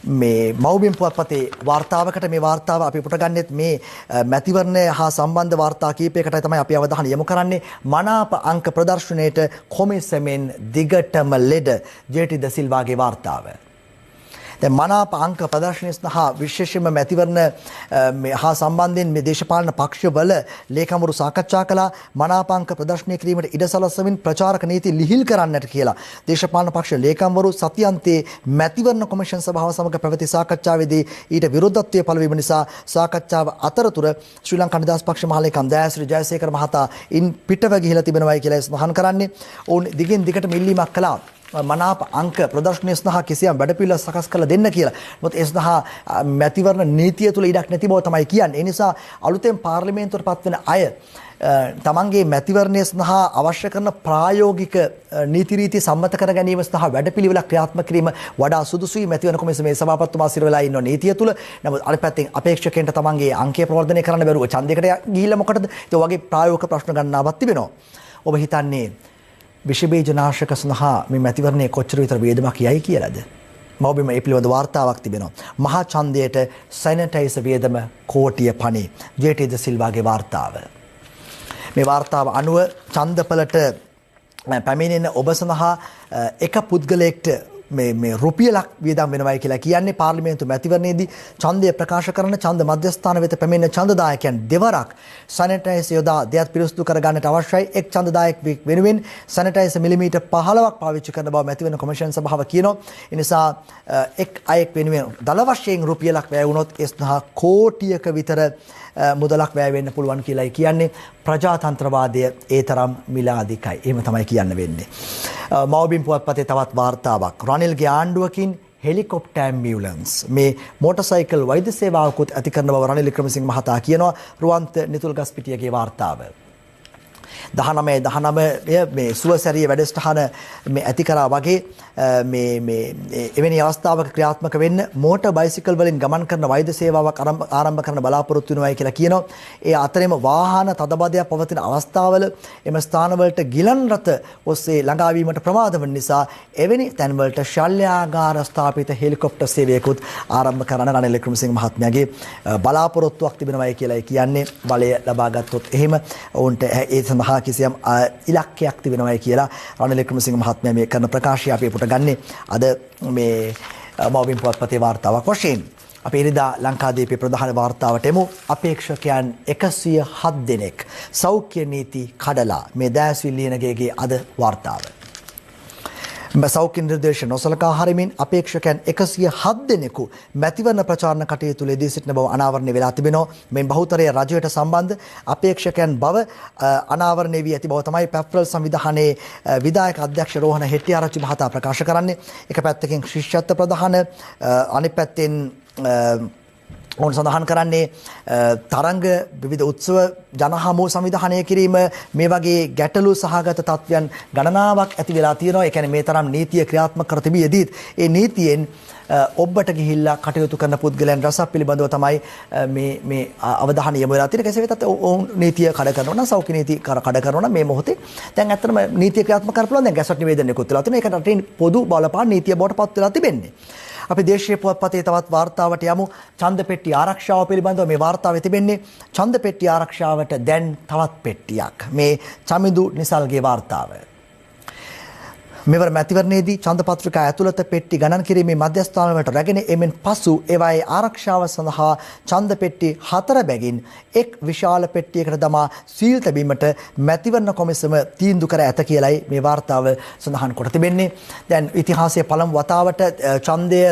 Speaker 3: මේ මව්බිම් පුවත්පතේ වාර්තාවකට. මේ වාර්තාව අපි පුටගන්නෙත් මේ මැතිවරණය හා සම්බන්ධ වාර්තා කීපයකටයි තමයි අපි අවධානය යොමු කරන්නේ. මනාප අංක ප්‍රදර්ශනයේට කොමිසමෙන් දිගටම ලෙඩ, ජේ.ටී. ද සිල්වාගේ වාර්තාව. දැන් මනාප අංක ප්‍රදර්ශනය සඳහා විශේෂයෙන්ම මැතිවරණ හා සම්බන්ධයෙන් මේ දේශපාලන පක්ෂවල ලේකම්වරු සාකච්ඡා කළා. මනාප අංක ප්‍රදර්ශනය කිරීමට ඉඩ සලස්වමින් ප්‍රචාරක නීති ලිහිල් කරන්නට කියලා දේශපාලන පක්ෂ ලේකම්වරු සතියන්තයේ මැතිවරණ කොමිෂන් සභාව සමග පැවති සාකච්ඡාවේදී ඊට විරුද්ධත්වය පළවීම නිසා සාකච්ඡාව අතරතුර ශ්‍රී ලංකා නිදහස් පක්ෂ මහලේකම් දයාශ්‍රී ජයසේකර මහතා ඉන් පිටව ගිහිලා තිබෙනවායි කියලා සඳහන් කරන්නේ. ඔවුන් දිගින් දිගටම ඉල්ලීමක් කළා මනාප අංක ප්‍රදර්ශනය සඳහා කිසියම් වැඩපිළිවෙලක් සකස් කරලා දෙන්න කියලා. මොකද ඒ සඳහා මැතිවරණ නීතිය තුල ඉඩක් නැති බව තමයි කියන්නේ. ඒ නිසා අලුතෙන් පාර්ලිමේන්තුවට පත් වෙන අය තමන්ගේ මැතිවරණය සඳහා අවශ්‍ය කරන ප්‍රායෝගික නීති රීති සම්මත කර ගැනීම සඳහා වැඩපිළිවෙලක් ක්‍රියාත්මක කිරීම වඩා සුදුසුයි. මැතිවරණ කොමිසමේ සභාපතිතුමා සිර වෙලා ඉන්න නීතිය තුල. නමුත් අනිත් පැත්තෙන් අපේක්ෂකයන්ට තමන්ගේ අංකය ප්‍රවර්ධනය කරන්න බැරුව ඡන්දයකට ගිහිල්ලා මොකටද? ඒ වගේ ප්‍රායෝගික ප්‍රශ්න ගණනාවක් තිබෙනවා. ඔබ හිතන්නේ විෂ බීජ නාශක සඳහා මේ මැතිවරණයේ කොච්චර විතර වියදමක් යයි කියලාද? මව්බිම ඒ පිළිබඳ වාර්තාවක් තිබෙනවා. මහා ඡන්දයට සැනිටයිසර් වියදම කෝටිය පණි. ජේ.ටී. ද සිල්වාගේ වාර්තාව. මේ වාර්තාව අනුව ඡන්දපලට පැමිණෙන ඔබ සඳහා එක පුද්ගලයෙක්ට මේ රුපියලක් වියදම් වෙනවයි කියලා කියන්නේ. පාර්ලිමේන්තු මැතිවරණයේදී ඡන්දය ප්‍රකාශ කරන ඡන්ද මධ්‍යස්ථාන වෙත පැමිණෙන ඡන්දදායකයන් දෙවරක් සැනිටයිසර් යොදා දෙයත් පිරිසිදු කර ගන්නට අවශ්‍යයි. එක් ඡන්දදායකයෙක් වෙනුවෙන් සැනිටයිසර් මිලිමීටර් 15ක් පාවිච්චි කරන බව මැතිවරණ කොමිෂන් සභාව කියනවා. ඒ නිසා එක් අයෙක් වෙනුවෙන් දළ වශයෙන් රුපියලක් වැය වුණොත් ඒ සඳහා කෝටියක විතර මුදලක් වැය වෙන්න පුළුවන් කියලායි කියන්නේ. ප්‍රජාතන්ත්‍රවාදය ඒ තරම් මිල අධිකයි. එහෙම තමයි කියන්න වෙන්නේ. මව්බිම් පුවත්පතේ තවත් වාර්තාවක්. රනිල්ගේ ආණ්ඩුවකින් හෙලිකොප්ටර් ඇම්බියුලන්ස් මේ මෝටර් සයිකල් වෛද්‍ය සේවාවකුත් ඇති කරන බව රනිල් වික්‍රමසිංහ මහතා කියනවා. රුවන්ත නිතුල්ගස්පිටියගේ වාර්තාව. 19 මේ සුවසැරිය වැඩසටහන මේ ඇති කරා වගේ මේ මේ එවැනි අවස්ථාවක ක්‍රියාත්මක වෙන්න මෝටර් බයිසිකල් වලින් ගමන් කරන වෛද්‍ය සේවාවක් ආරම්භ කරන්න බලාපොරොත්තු වෙනවායි කියලා කියනවා. ඒ අතරේම වාහන තදබදයක් පවතින අවස්ථාවල එම ස්ථානවලට ගිලන් රථ ඔස්සේ ළඟා වීමට ප්‍රමාද වන නිසා එවැනි තැන්වලට ශල්‍යාගාර ස්ථාපිත හෙලිකොප්ටර් සේවයකුත් ආරම්භ කරන්න රනිල් වික්‍රමසිංහ මහත්මයාගේ බලාපොරොත්තුවක් තිබෙනවායි කියලායි කියන්නේ. බලය ලබා ගත්තොත් එහෙම ඔවුන්ට ඒ සඳහා කිසියම් ඉලක්කයක් තිබෙනවායි කියලා රනිල් වික්‍රමසිංහ මහත්මයා මේ කරන ප්‍රකාශය අපි පුට ගන්නේ අද මේ මව්බිම් පුවත්පතේ වාර්තාවක් වශයෙන්. අපි ඉරිදා ලංකාදීපේ ප්‍රධාන වාර්තාවට එමු. අපේක්ෂකයන් 107 දෙනෙක් සෞඛ්‍ය නීති කඩලා මේ දෑස්විල් ලියනගේගේ අද වාර්තාව. සෞඛ්‍ය නිර්දේශ නොසලකා හරිමින් අපේක්ෂකයන් 107 දෙනෙකු මැතිවරණ ප්‍රචාරණ කටයුතු යෙදී සිටින බව අනාවරණය වෙලා තිබෙනවා. මෙන් බහුතරය රජයට සම්බන්ධ අපේක්ෂකයන් බව අනාවරණය වී ඇති බව තමයි පැප්‍රල් සංවිධානයේ විධායක අධ්‍යක්ෂ රෝහණ හෙට්ටිආරච්චි මහතා ප්‍රකාශ කරන්නේ. එක පැත්තකින් ශිෂ්‍යත්ව ප්‍රධාන, අනිත් පැත්තෙන් ඔවුන් සඳහන් කරන්නේ තරංග විවිධ උත්සව ජනහමු සංවිධානය කිරීම මේ වගේ ගැටලු සහගත තත්ත්වයන් ගණනාවක් ඇති වෙලා තියෙනවා. ඒ කියන්නේ මේ තරම් නීතිය ක්‍රියාත්මක කර තිබියදීත් ඒ නීතියෙන් ඔබට ගිහිල්ලා කටයුතු කරන පුද්ගලයන් රසක් පිළිබඳව තමයි මේ මේ අවධානය යොමු වෙලා තියෙන්නේ. කෙසේ වෙතත් ඔවුන් නීතිය කඩ කරනවා නම්, සෞඛ්‍ය නීති කඩ කරනවා නම් මේ මොහොතේ දැන් ඇත්තටම නීතිය ක්‍රියාත්මක කරන්න පුළුවන්. දැන් ගැසට් නිවේදනයකුත් වෙලා තියෙනවා. ඒක රටේ පොදු බලපාන නීතිය බවට පත් වෙලා තිබෙන්නේ. අපි දේශීය පුවත්පතේ තවත් වාර්තාවට යමු. ඡන්ද පෙට්ටි ආරක්ෂාව පිළිබඳව මේ වාර්තාවේ තිබෙන්නේ ඡන්ද පෙට්ටි ආරක්ෂාවට දැන් තවත් පෙට්ටියක්. මේ චමිදු නිසල්ගේ වාර්තාව. මෙවර මැතිවරණයේදී ඡන්ද පත්‍රිකා ඇතුළත පෙට්ටි ගණන් කිරීමේ මධ්‍යස්ථානවලට රැගෙන එමෙන් පසු ඒවායේ ආරක්ෂාව සඳහා ඡන්ද පෙට්ටි 4 බැගින් එක් විශාල පෙට්ටියකට දමා සීල් තැබීමට මැතිවරණ කොමිසම තීන්දුව කර ඇත කියලයි මේ වාර්තාව සඳහන් කොට තිබෙන්නේ. දැන් ඉතිහාසයේ පළමු වතාවට ඡන්දය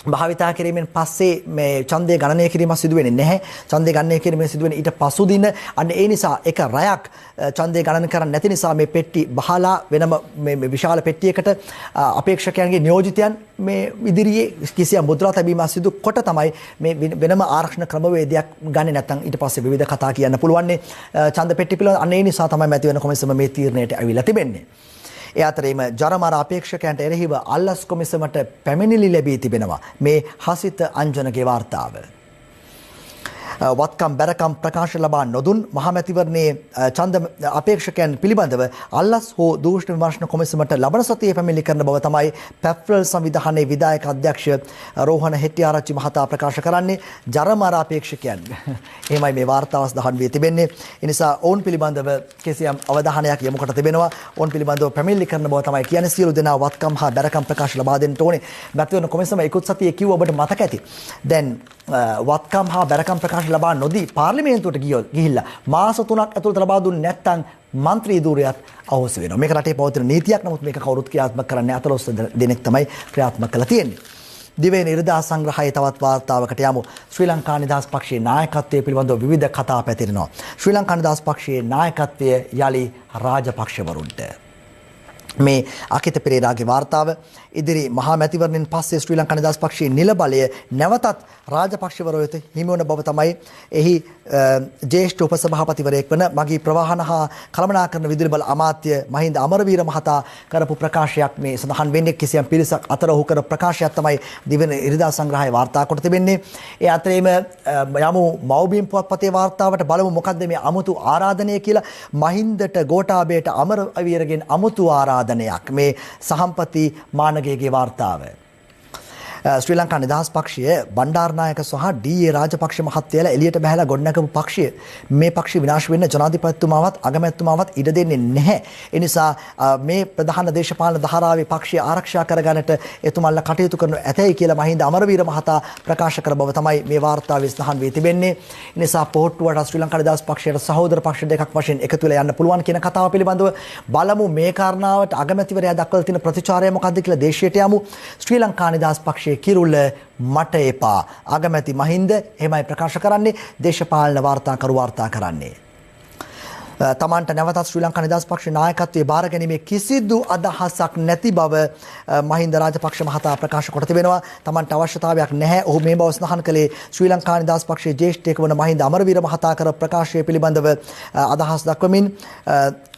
Speaker 3: භාවිතා කිරීමෙන් පස්සේ මේ ඡන්දය ගණනය කිරීම සිදු වෙන්නේ නැහැ. ඡන්දය ගණනය කිරීම සිදු වෙන්නේ ඊට පසු දින. අන්න ඒ නිසා එක රැයක් ඡන්දය ගණන කරන්නේ නැති නිසා මේ පෙට්ටි බහලා වෙනම මේ විශාල පෙට්ටියකට අපේක්ෂකයන්ගේ නියෝජිතයන් මේ ඉදිරියේ කිසියම් මුද්‍රා තැබීම සිදු කොට තමයි මේ වෙනම ආරක්ෂණ ක්‍රමවේදයක් ගන්නේ. නැත්නම් ඊට පස්සේ විවිධ කතා කියන්න පුළුවන්නේ ඡන්ද පෙට්ටි පිළිබඳව. අන්න ඒ නිසා තමයි මැතිවරණ කොමිසම මේ තීරණයට ඇවිල්ලා තිබෙන්නේ. ඒ අතරේම ජරමර අපේක්ෂකයන්ට එරෙහිව අල්ලස් කොමිසමට පැමිණිලි ලැබී තිබෙනවා. මේ හසිත අංජනගේ වාර්තාව. වත්කම් බැරකම් ප්‍රකාශ ලබා නොදුන් මහමැතිවරණයේ ඡන්ද අපේක්ෂකයන් පිළිබඳව අල්ලස් හෝ දූෂණ විමර්ශන කොමිසමට ලබන සතියේ පැමිණිලි කරන බව තමයි පැෆ්‍රල් සංවිධානයේ විධායක අධ්‍යක්ෂ රෝහණ හෙට්ටිආරච්චි මහතා ප්‍රකාශ කරන්නේ. ජරමර අපේක්ෂකයන් එහෙමයි මේ වාර්තාව සඳහන් වී තිබෙන්නේ. ඒ නිසා ඔවුන් පිළිබඳව කිසියම් අවධානයක් යොමු කොට තිබෙනවා. ඔවුන් පිළිබඳව පැමිණිලි කරන බව තමයි කියන්නේ. සියලු දෙනා වත්කම් හා බැරකම් ප්‍රකාශ ලබා දෙන්න ඕනේ. මැතිවරණ කොමිසම ඉකුත් සතියේ කිව්ව ඔබට මතක ඇති. දැන් වත්කම් හා බැරකම් ප්‍රකාශ ලබා නොදී පාර්ලිමේන්තුවට ගිහිල්ලා මාස 3ක් ඇතුළත ලබා දුන්නේ නැත්නම් මන්ත්‍රී ධූරයත් අහෝසි වෙනවා. මේක රටේ පවතින නීතියක්. නමුත් මේක කවුරුත් ක්‍රියාත්මක කරන්නේ 14 දෙනෙක් තමයි ක්‍රියාත්මක කරලා තියෙන්නේ. දිවයින ඉරිදා සංග්‍රහයේ තවත් වාර්තාවකට යමු. ශ්‍රී ලංකා නිදහස් පක්ෂයේ නායකත්වය පිළිබඳව විවිධ කතා පැතිරෙනවා. ශ්‍රී ලංකා නිදහස් පක්ෂයේ නායකත්වය යලි රාජපක්ෂවරුන්ට. මේ අකිත පෙරේරාගේ වාර්තාව. ඉදිරි මහා මැතිවරණයෙන් පස්සේ ශ්‍රී ලංකා නිදහස් පක්ෂයේ නිල බලය නැවතත් රාජපක්ෂවරු වෙත හිමිවන බව තමයි එහි ජ්‍යෙෂ්ඨ උපසභාපතිවරයෙක් වන මගී ප්‍රවාහන හා කළමනාකරණ විදුලි බල අමාත්‍ය මහින්ද අමරවීර මහතා කරපු ප්‍රකාශයක් මේ සඳහන් වෙන්නේ. කිසියම් පිරිසක් අතර ඔහු කරපු ප්‍රකාශයක් තමයි දිවයින ඉරිදා සංග්‍රහයේ වාර්තා කොට තිබෙන්නේ. ඒ අතරේම යමු මව්බිම් පුවත්පතේ වාර්තාවට. බලමු මොකද්ද මේ අමුතු ආරාධනය කියලා. මහින්දට ගෝඨාභයට අමරවීරගෙන් අමුතු ආරාධනයක්. මේ සහම්පති මානගේගේ වාර්තාව. ශ්‍රී ලංකා නිදහස් පක්ෂය බණ්ඩාරනායක සහ ඩී.ඒ. රාජපක්ෂ මහත්තයාලා එළියට බහැලා ගොඩනගපු පක්ෂය මේ පක්ෂය විනාශ වෙන්න ජනාධිපතිතුමාවත් අගමැතිතුමාවත් ඉඩ දෙන්නේ නැහැ. ඒ නිසා මේ ප්‍රධාන දේශපාලන ධාරාවේ පක්ෂය ආරක්ෂා කරගන්නට එතුමන්ලා කටයුතු කරනු ඇතැයි කියලා මහින්ද අමරවීර මහතා ප්‍රකාශ කර බව තමයි මේ වාර්තාවේ සඳහන් වී තිබෙන්නේ. ඒ නිසා පොහොට්ටුවට ශ්‍රී ලංකා නිදහස් පක්ෂයට සහෝදර පක්ෂ දෙකක් වශයෙන් එකතු වෙලා යන්න පුළුවන් කියන කතාව පිළිබඳව බලමු. මේ කාරණාවට අගමැතිවරයා දක්වලා තියෙන ප්‍රතිචාරය මොකක්ද කියලා දේශයට යමු. ශ්‍රී ලංකා නිදහස් පක්ෂයේ කිරුළ මට එපා. අගමැති මහින්ද එහෙමයි ප්‍රකාශ කරන්නේ. දේශපාලන වාර්තාකරු වාර්තා කරන්නේ. තමන්ට නැවතත් ශ්‍රී ලංකා නිදහස් පක්ෂ නායකත්වයේ භාර ගැනීමේ කිසිදු අදහසක් නැති බව මහින්ද රාජපක්ෂ මහතා ප්‍රකාශ කොට තිබෙනවා. තමන්ට අවශ්‍යතාවයක් නැහැ. ඔහු මේ බව සඳහන් කළේ ශ්‍රී ලංකා නිදහස් පක්ෂයේ ජ්‍යෙෂ්ඨයෙකු වන මහින්ද අමරවීර මහතා කර ප්‍රකාශය පිළිබඳව අදහස් දක්වමින්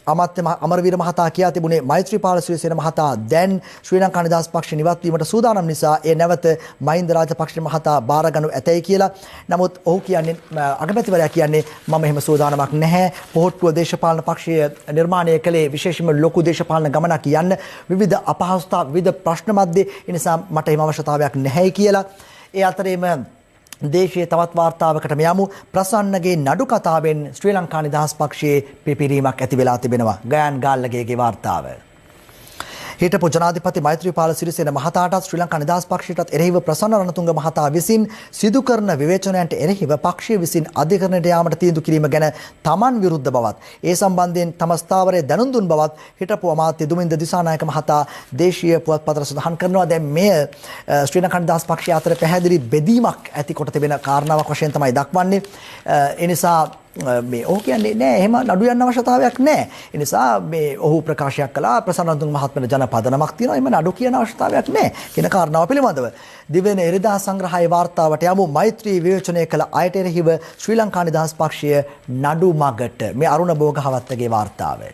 Speaker 3: අමාත්‍ය අමරවීර මහතා කියා තිබුණේ මෛත්‍රීපාල සිරිසේන මහතා දැන් ශ්‍රී ලංකා නිදහස් පක්ෂ නිවත් වීමට සූදානම් නිසා එය නැවත මහින්ද රාජපක්ෂ මහතා බාරගනු ඇතැයි කියලා. නමුත් ඔහු කියන්නේ අගමැතිවරයා කියන්නේ මම එහෙම සූදානමක් නැහැ. පොහොට්ටුව දේශපාලන පක්ෂය නිර්මාණය කළේ විශේෂයෙන්ම ලොකු දේශපාලන ගමනක් යන්න විවිධ අපහසුතා විවිධ ප්‍රශ්න මැද්දේ, ඒ නිසා මට එහෙම අවශ්‍යතාවයක් නැහැයි කියලා. ඒ අතරේම දේශයේ තවත් වාර්තාවකට යමු. ප්‍රසන්නගේ නඩු කතාවෙන් ශ්‍රී ලංකා නිදහස් පක්ෂයේ පිපිරීමක් ඇති වෙලා තිබෙනවා. ගයන් ගාල්ලගේගේ වාර්තාව. හිටපු ජනාධිපති මෛත්‍රීපාල සිරිසේන මහතාටත් ශ්‍රී ලංකා නිදහස් පක්ෂයටත් එරෙහිව ප්‍රසන්න රණතුංග මහතා විසින් සිදු කරන විවේචනයන්ට එරෙහිව පක්ෂය විසින් අධිකරණයට යාමට තීන්දුව කිරීම ගැන තමන් විරුද්ධ බවත් ඒ සම්බන්ධයෙන් තම ස්ථාවරය දැනුම් දුන් බවත් හිටපු අමාත්‍ය දුමින්ද දිසානායක මහතා දේශීය පුවත්පතට සඳහන් කරනවා. දැන් මෙය ශ්‍රී ලංකා නිදහස් පක්ෂය අතර පැහැදිලි බෙදීමක් ඇති කොට තිබෙන කාරණාවක් වශයෙන් තමයි දක්වන්නේ. ඒ නිසා මේ ඔහු කියන්නේ නෑ එහෙම නඩු යන්න අවශ්‍යතාවයක් නෑ. ඒ නිසා මේ ඔහු ප්‍රකාශයක් කළා ප්‍රසන්න රණතුංග මහත්මයාට ජනපදනමක් තියෙනවා. එහෙම නඩු කියන අවශ්‍යතාවයක් නෑ කියන කාරණාව පිළිබඳව. දිවයින ඉරිදා සංග්‍රහයේ වාර්තාවට යමු. මෛත්‍රී විවේචනය කළ අයට එරෙහිව ශ්‍රී ලංකා නිදහස් පක්ෂය නඩු මගට. මේ අරුණ බෝගහවත්තගේ වාර්තාව.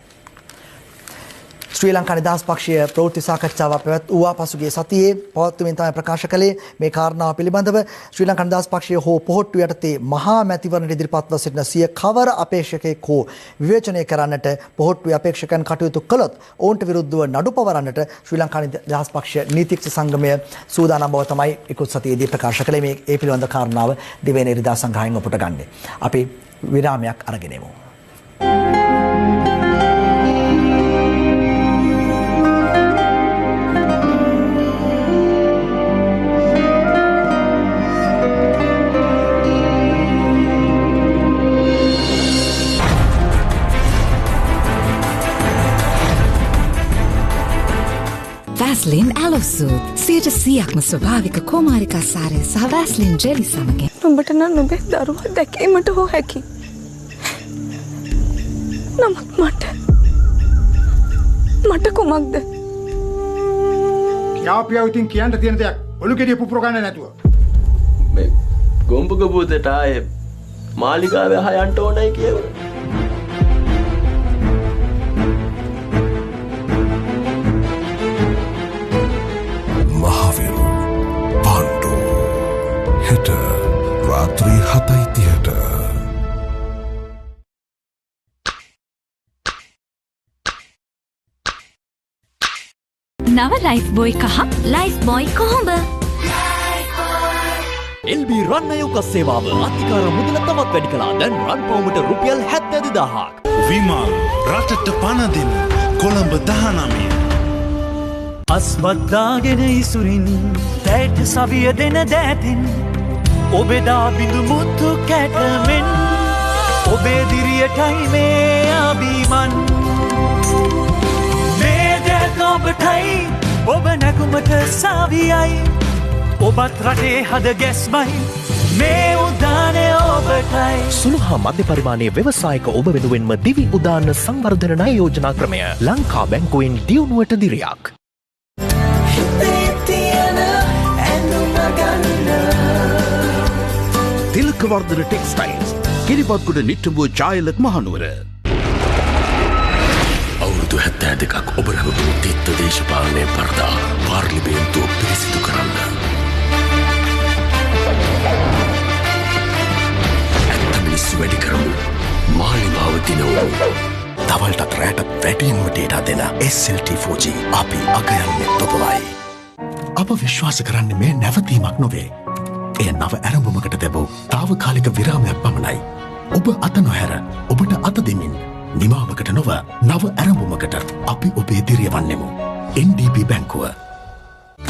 Speaker 3: ශ්‍රී ලංකා නිදහස් පක්ෂය ප්‍රවෘත්ති සාකච්ඡාවක් පැවැත්වුවා පසුගිය සතියේ. පවත්වමින් තමයි ප්‍රකාශ කළේ මේ කාරණාව පිළිබඳව. ශ්‍රී ලංකා නිදහස් පක්ෂය හෝ පොහොට්ටු යටතේ මහා මැතිවරණයට ඉදිරිපත්ව සිටින සිය කවර අපේක්ෂකයෙක් හෝ විවේචනය කරන්නට පොහොට්ටුවේ අපේක්ෂකයන් කටයුතු කළොත් ඔවුන්ට විරුද්ධව නඩු පවරන්නට ශ්‍රී ලංකා නිදහස් පක්ෂ නීතිඥ සංගමය සූදානම් බව තමයි ඉකුත් සතියේදී ප්‍රකාශ කළේ. මේ ඒ පිළිබඳ කාරණාව දිවයින ඉරිදා සංග්‍රහයෙන් ඔපට ගන්නේ. අපි විරාමයක් අරගෙන එමු.
Speaker 7: වැස්ලින් ඇලොසූත් 100%ක්ම ස්වභාවික කුමාරිකා සාරය සහ වැස්ලින් ජෙලි සමගින්.
Speaker 8: නුඹට නම් නුඹේ දරුවා දැකීමට හෝ හැකි. නමුත් මට කුමක්ද?
Speaker 9: කියාපියා ඉතින් කියන්න තියෙන දෙයක් ඔලු ගෙඩිය පුපුර ගන්න නැතුව.
Speaker 10: මේ ගොම්බක භූතට ආයේ මාලිගාවේ හයන්ට ඕනයි කියලා.
Speaker 11: මහවිරු පාණ්ඩු හෙට රාත්‍රී 7:30ට.
Speaker 1: නව ලයිෆ් බොයි කහ ලයිෆ් බොයි කොහොඹ.
Speaker 12: LB රන් අයෝකස් සේවාව අධිකාර මුදල තවත් වැඩි කළා. දැන් රන් පවුමට රුපියල් 72000ක්.
Speaker 13: විමල් රටට පණ දෙන කොළඹ 19.
Speaker 14: අස්වද්දාගෙන ඉසුරින් දැයට සවිය දෙන දෑතින් ඔබෙදා බිඳු මුතු කැටමෙන් ඔබේ දිරියටයි මේ අභිමන්. මේ දෑත ඔබටයි ඔබ නැගුමට සවියයි ඔබත් රටේ හද ගැස්මයි මේ උදානය ඔබටයි.
Speaker 15: සුළු හා මධ්‍ය පරිමාණයේ ව්‍යවසායක ඔබ වෙනුවෙන්ම දිවි උදාන සංවර්ධන ණය යෝජනා ක්‍රමය ලංකා බැංකුවෙන් දියුණුවට දිරියක්.
Speaker 16: තිලකවර්ධන ටෙක්ස්ටයිල්ස් කිරිබත්ගොඩ නිට්ටඹුව ජායලත් මහනුවර.
Speaker 17: අවුරුදු 72ක් ඔබ රැවටුණු තිත්ත දේශපාලනය පරදා පාර්ලිමේන්තුව පිරිසිදු කරන්න. ඇත්ත මිනිස්සු වැඩි කරමු. මාලිමාව දිනවමු.
Speaker 18: දවල්ටත් රැටත් වැඩියෙන්ම ඩේටා දෙන SLT 4G අපි අගයන්නේ ඔබවයි. අප විශ්වාස කරන්නේ මේ නැවතීමක් නොවේ. එය නව ඇරඹුමකට ලැබූ තාවකාලික විරාමයක් පමණයි. ඔබ අත නොහැර ඔබට අත දෙමින් නිමාවකට නොව නව ඇරඹුමකට අපි ඔබේ දිරිය වන්නෙමු. NDB බැංකුව.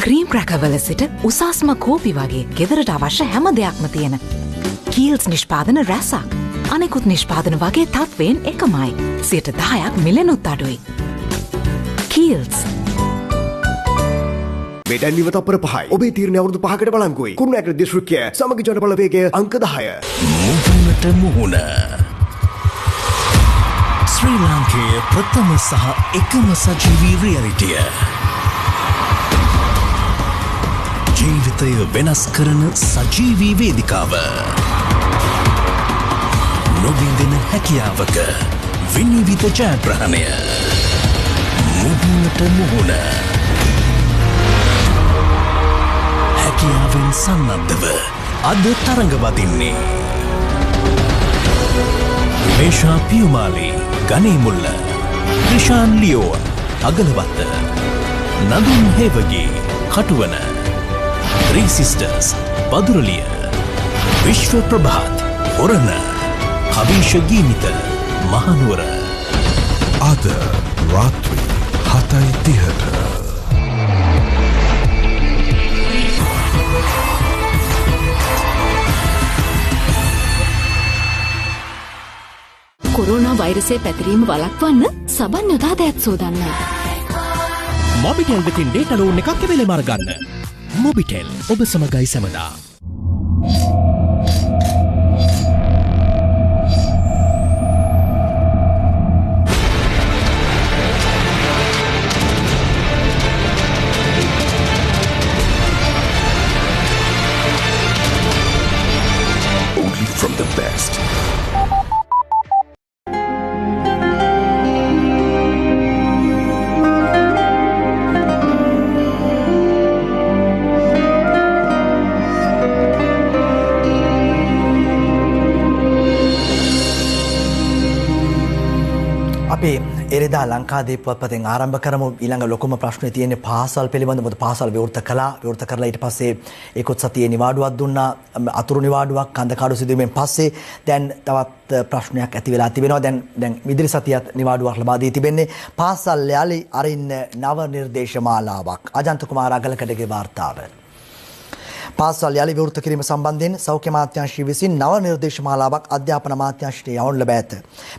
Speaker 7: ක්‍රීම් ක්‍රැකර් වල සිට උසස්ම කෝපි වගේ ගෙදරට අවශ්‍ය හැම දෙයක්ම තියෙන කීල්ස් නිෂ්පාදන රැසක්. අනෙකුත් නිෂ්පාදන වගේ තත්වයෙන් එකමයි. 10%ක් මිලෙනුත් අඩුයි. කීල්ස්.
Speaker 19: මේ දැන් නිව තප්පර 5යි. ඔබේ තීරණය අවුරුදු 5කට වළංගුයි. කුරුණෑගල දිස්ත්‍රික්කය සමගි ජන බලවේගය අංක 10.
Speaker 17: මුහුණට මුහුණ. ශ්‍රී ලාංකේය ප්‍රථම සහ එකම සජීවී රියැලිටිය. ජීවිතය වෙනස් කරන සජීවී වේදිකාව. නොබිඳෙන හැකියාවක විනිවිද ජයග්‍රහණය. මුහුණට මුහුණ. හැකියාවෙන් සන්නද්ධව අද තරඟ වදින්නේ මේෂා පියුමාලි ගනේමුල්ල, ක්‍රිෂාන් ලියෝන් අගලවත්ත, නදුන් හේවගේ කටුවන, ත්‍රී සිස්ටර්ස් බදුරලිය, විශ්ව ප්‍රභාත් හොරණ, කවීෂ ගීමිත මහනුවර.
Speaker 11: අද රාත්‍රී 7:30ට.
Speaker 1: කොරෝනා වෛරසය පැතිරීම වළක්වන්න සබන් යොදා දෑත් සෝදන්න.
Speaker 15: මොබිටෙල් වෙතින් ඩේටා ලෝන් එකක් එවෙලෙම අරගන්න. මොබිටෙල් ඔබ සමගයි සැමදා.
Speaker 17: Only from the best.
Speaker 3: අපි එරෙදා ලංකාදීප පුවත්පතෙන් ආරම්භ කරමු. ඊළඟ ලොකුම ප්‍රශ්නේ තියෙන්නේ පාසල් පිළිබඳ. මොකද පාසල් විවෘත කළා. විවෘත කරලා ඊට පස්සේ ඒකොත් සතියේ නිවාඩුවක් දුන්නා. අතුරු නිවාඩුවක් කන්දකාඩු සිදුවීමෙන් පස්සේ දැන් තවත් ප්‍රශ්නයක් ඇති වෙලා තිබෙනවා. දැන් ඉදිරි සතියත් නිවාඩුවක් ලබා දී තිබෙන්නේ. පාසල් යලි අරින්න නව නිර්දේශ මාලාවක්. අජන්ත කුමාර අගලකඩගේ වාර්තාව. පාසල් යලි විවෘත කිරීම සම්බන්ධයෙන් සෞඛ්‍ය අමාත්‍යාංශය විසින් නව නිර්දේශ මාලාවක් අධ්‍යාපන අමාත්‍යාංශයට යවනු ලැබ ඇත.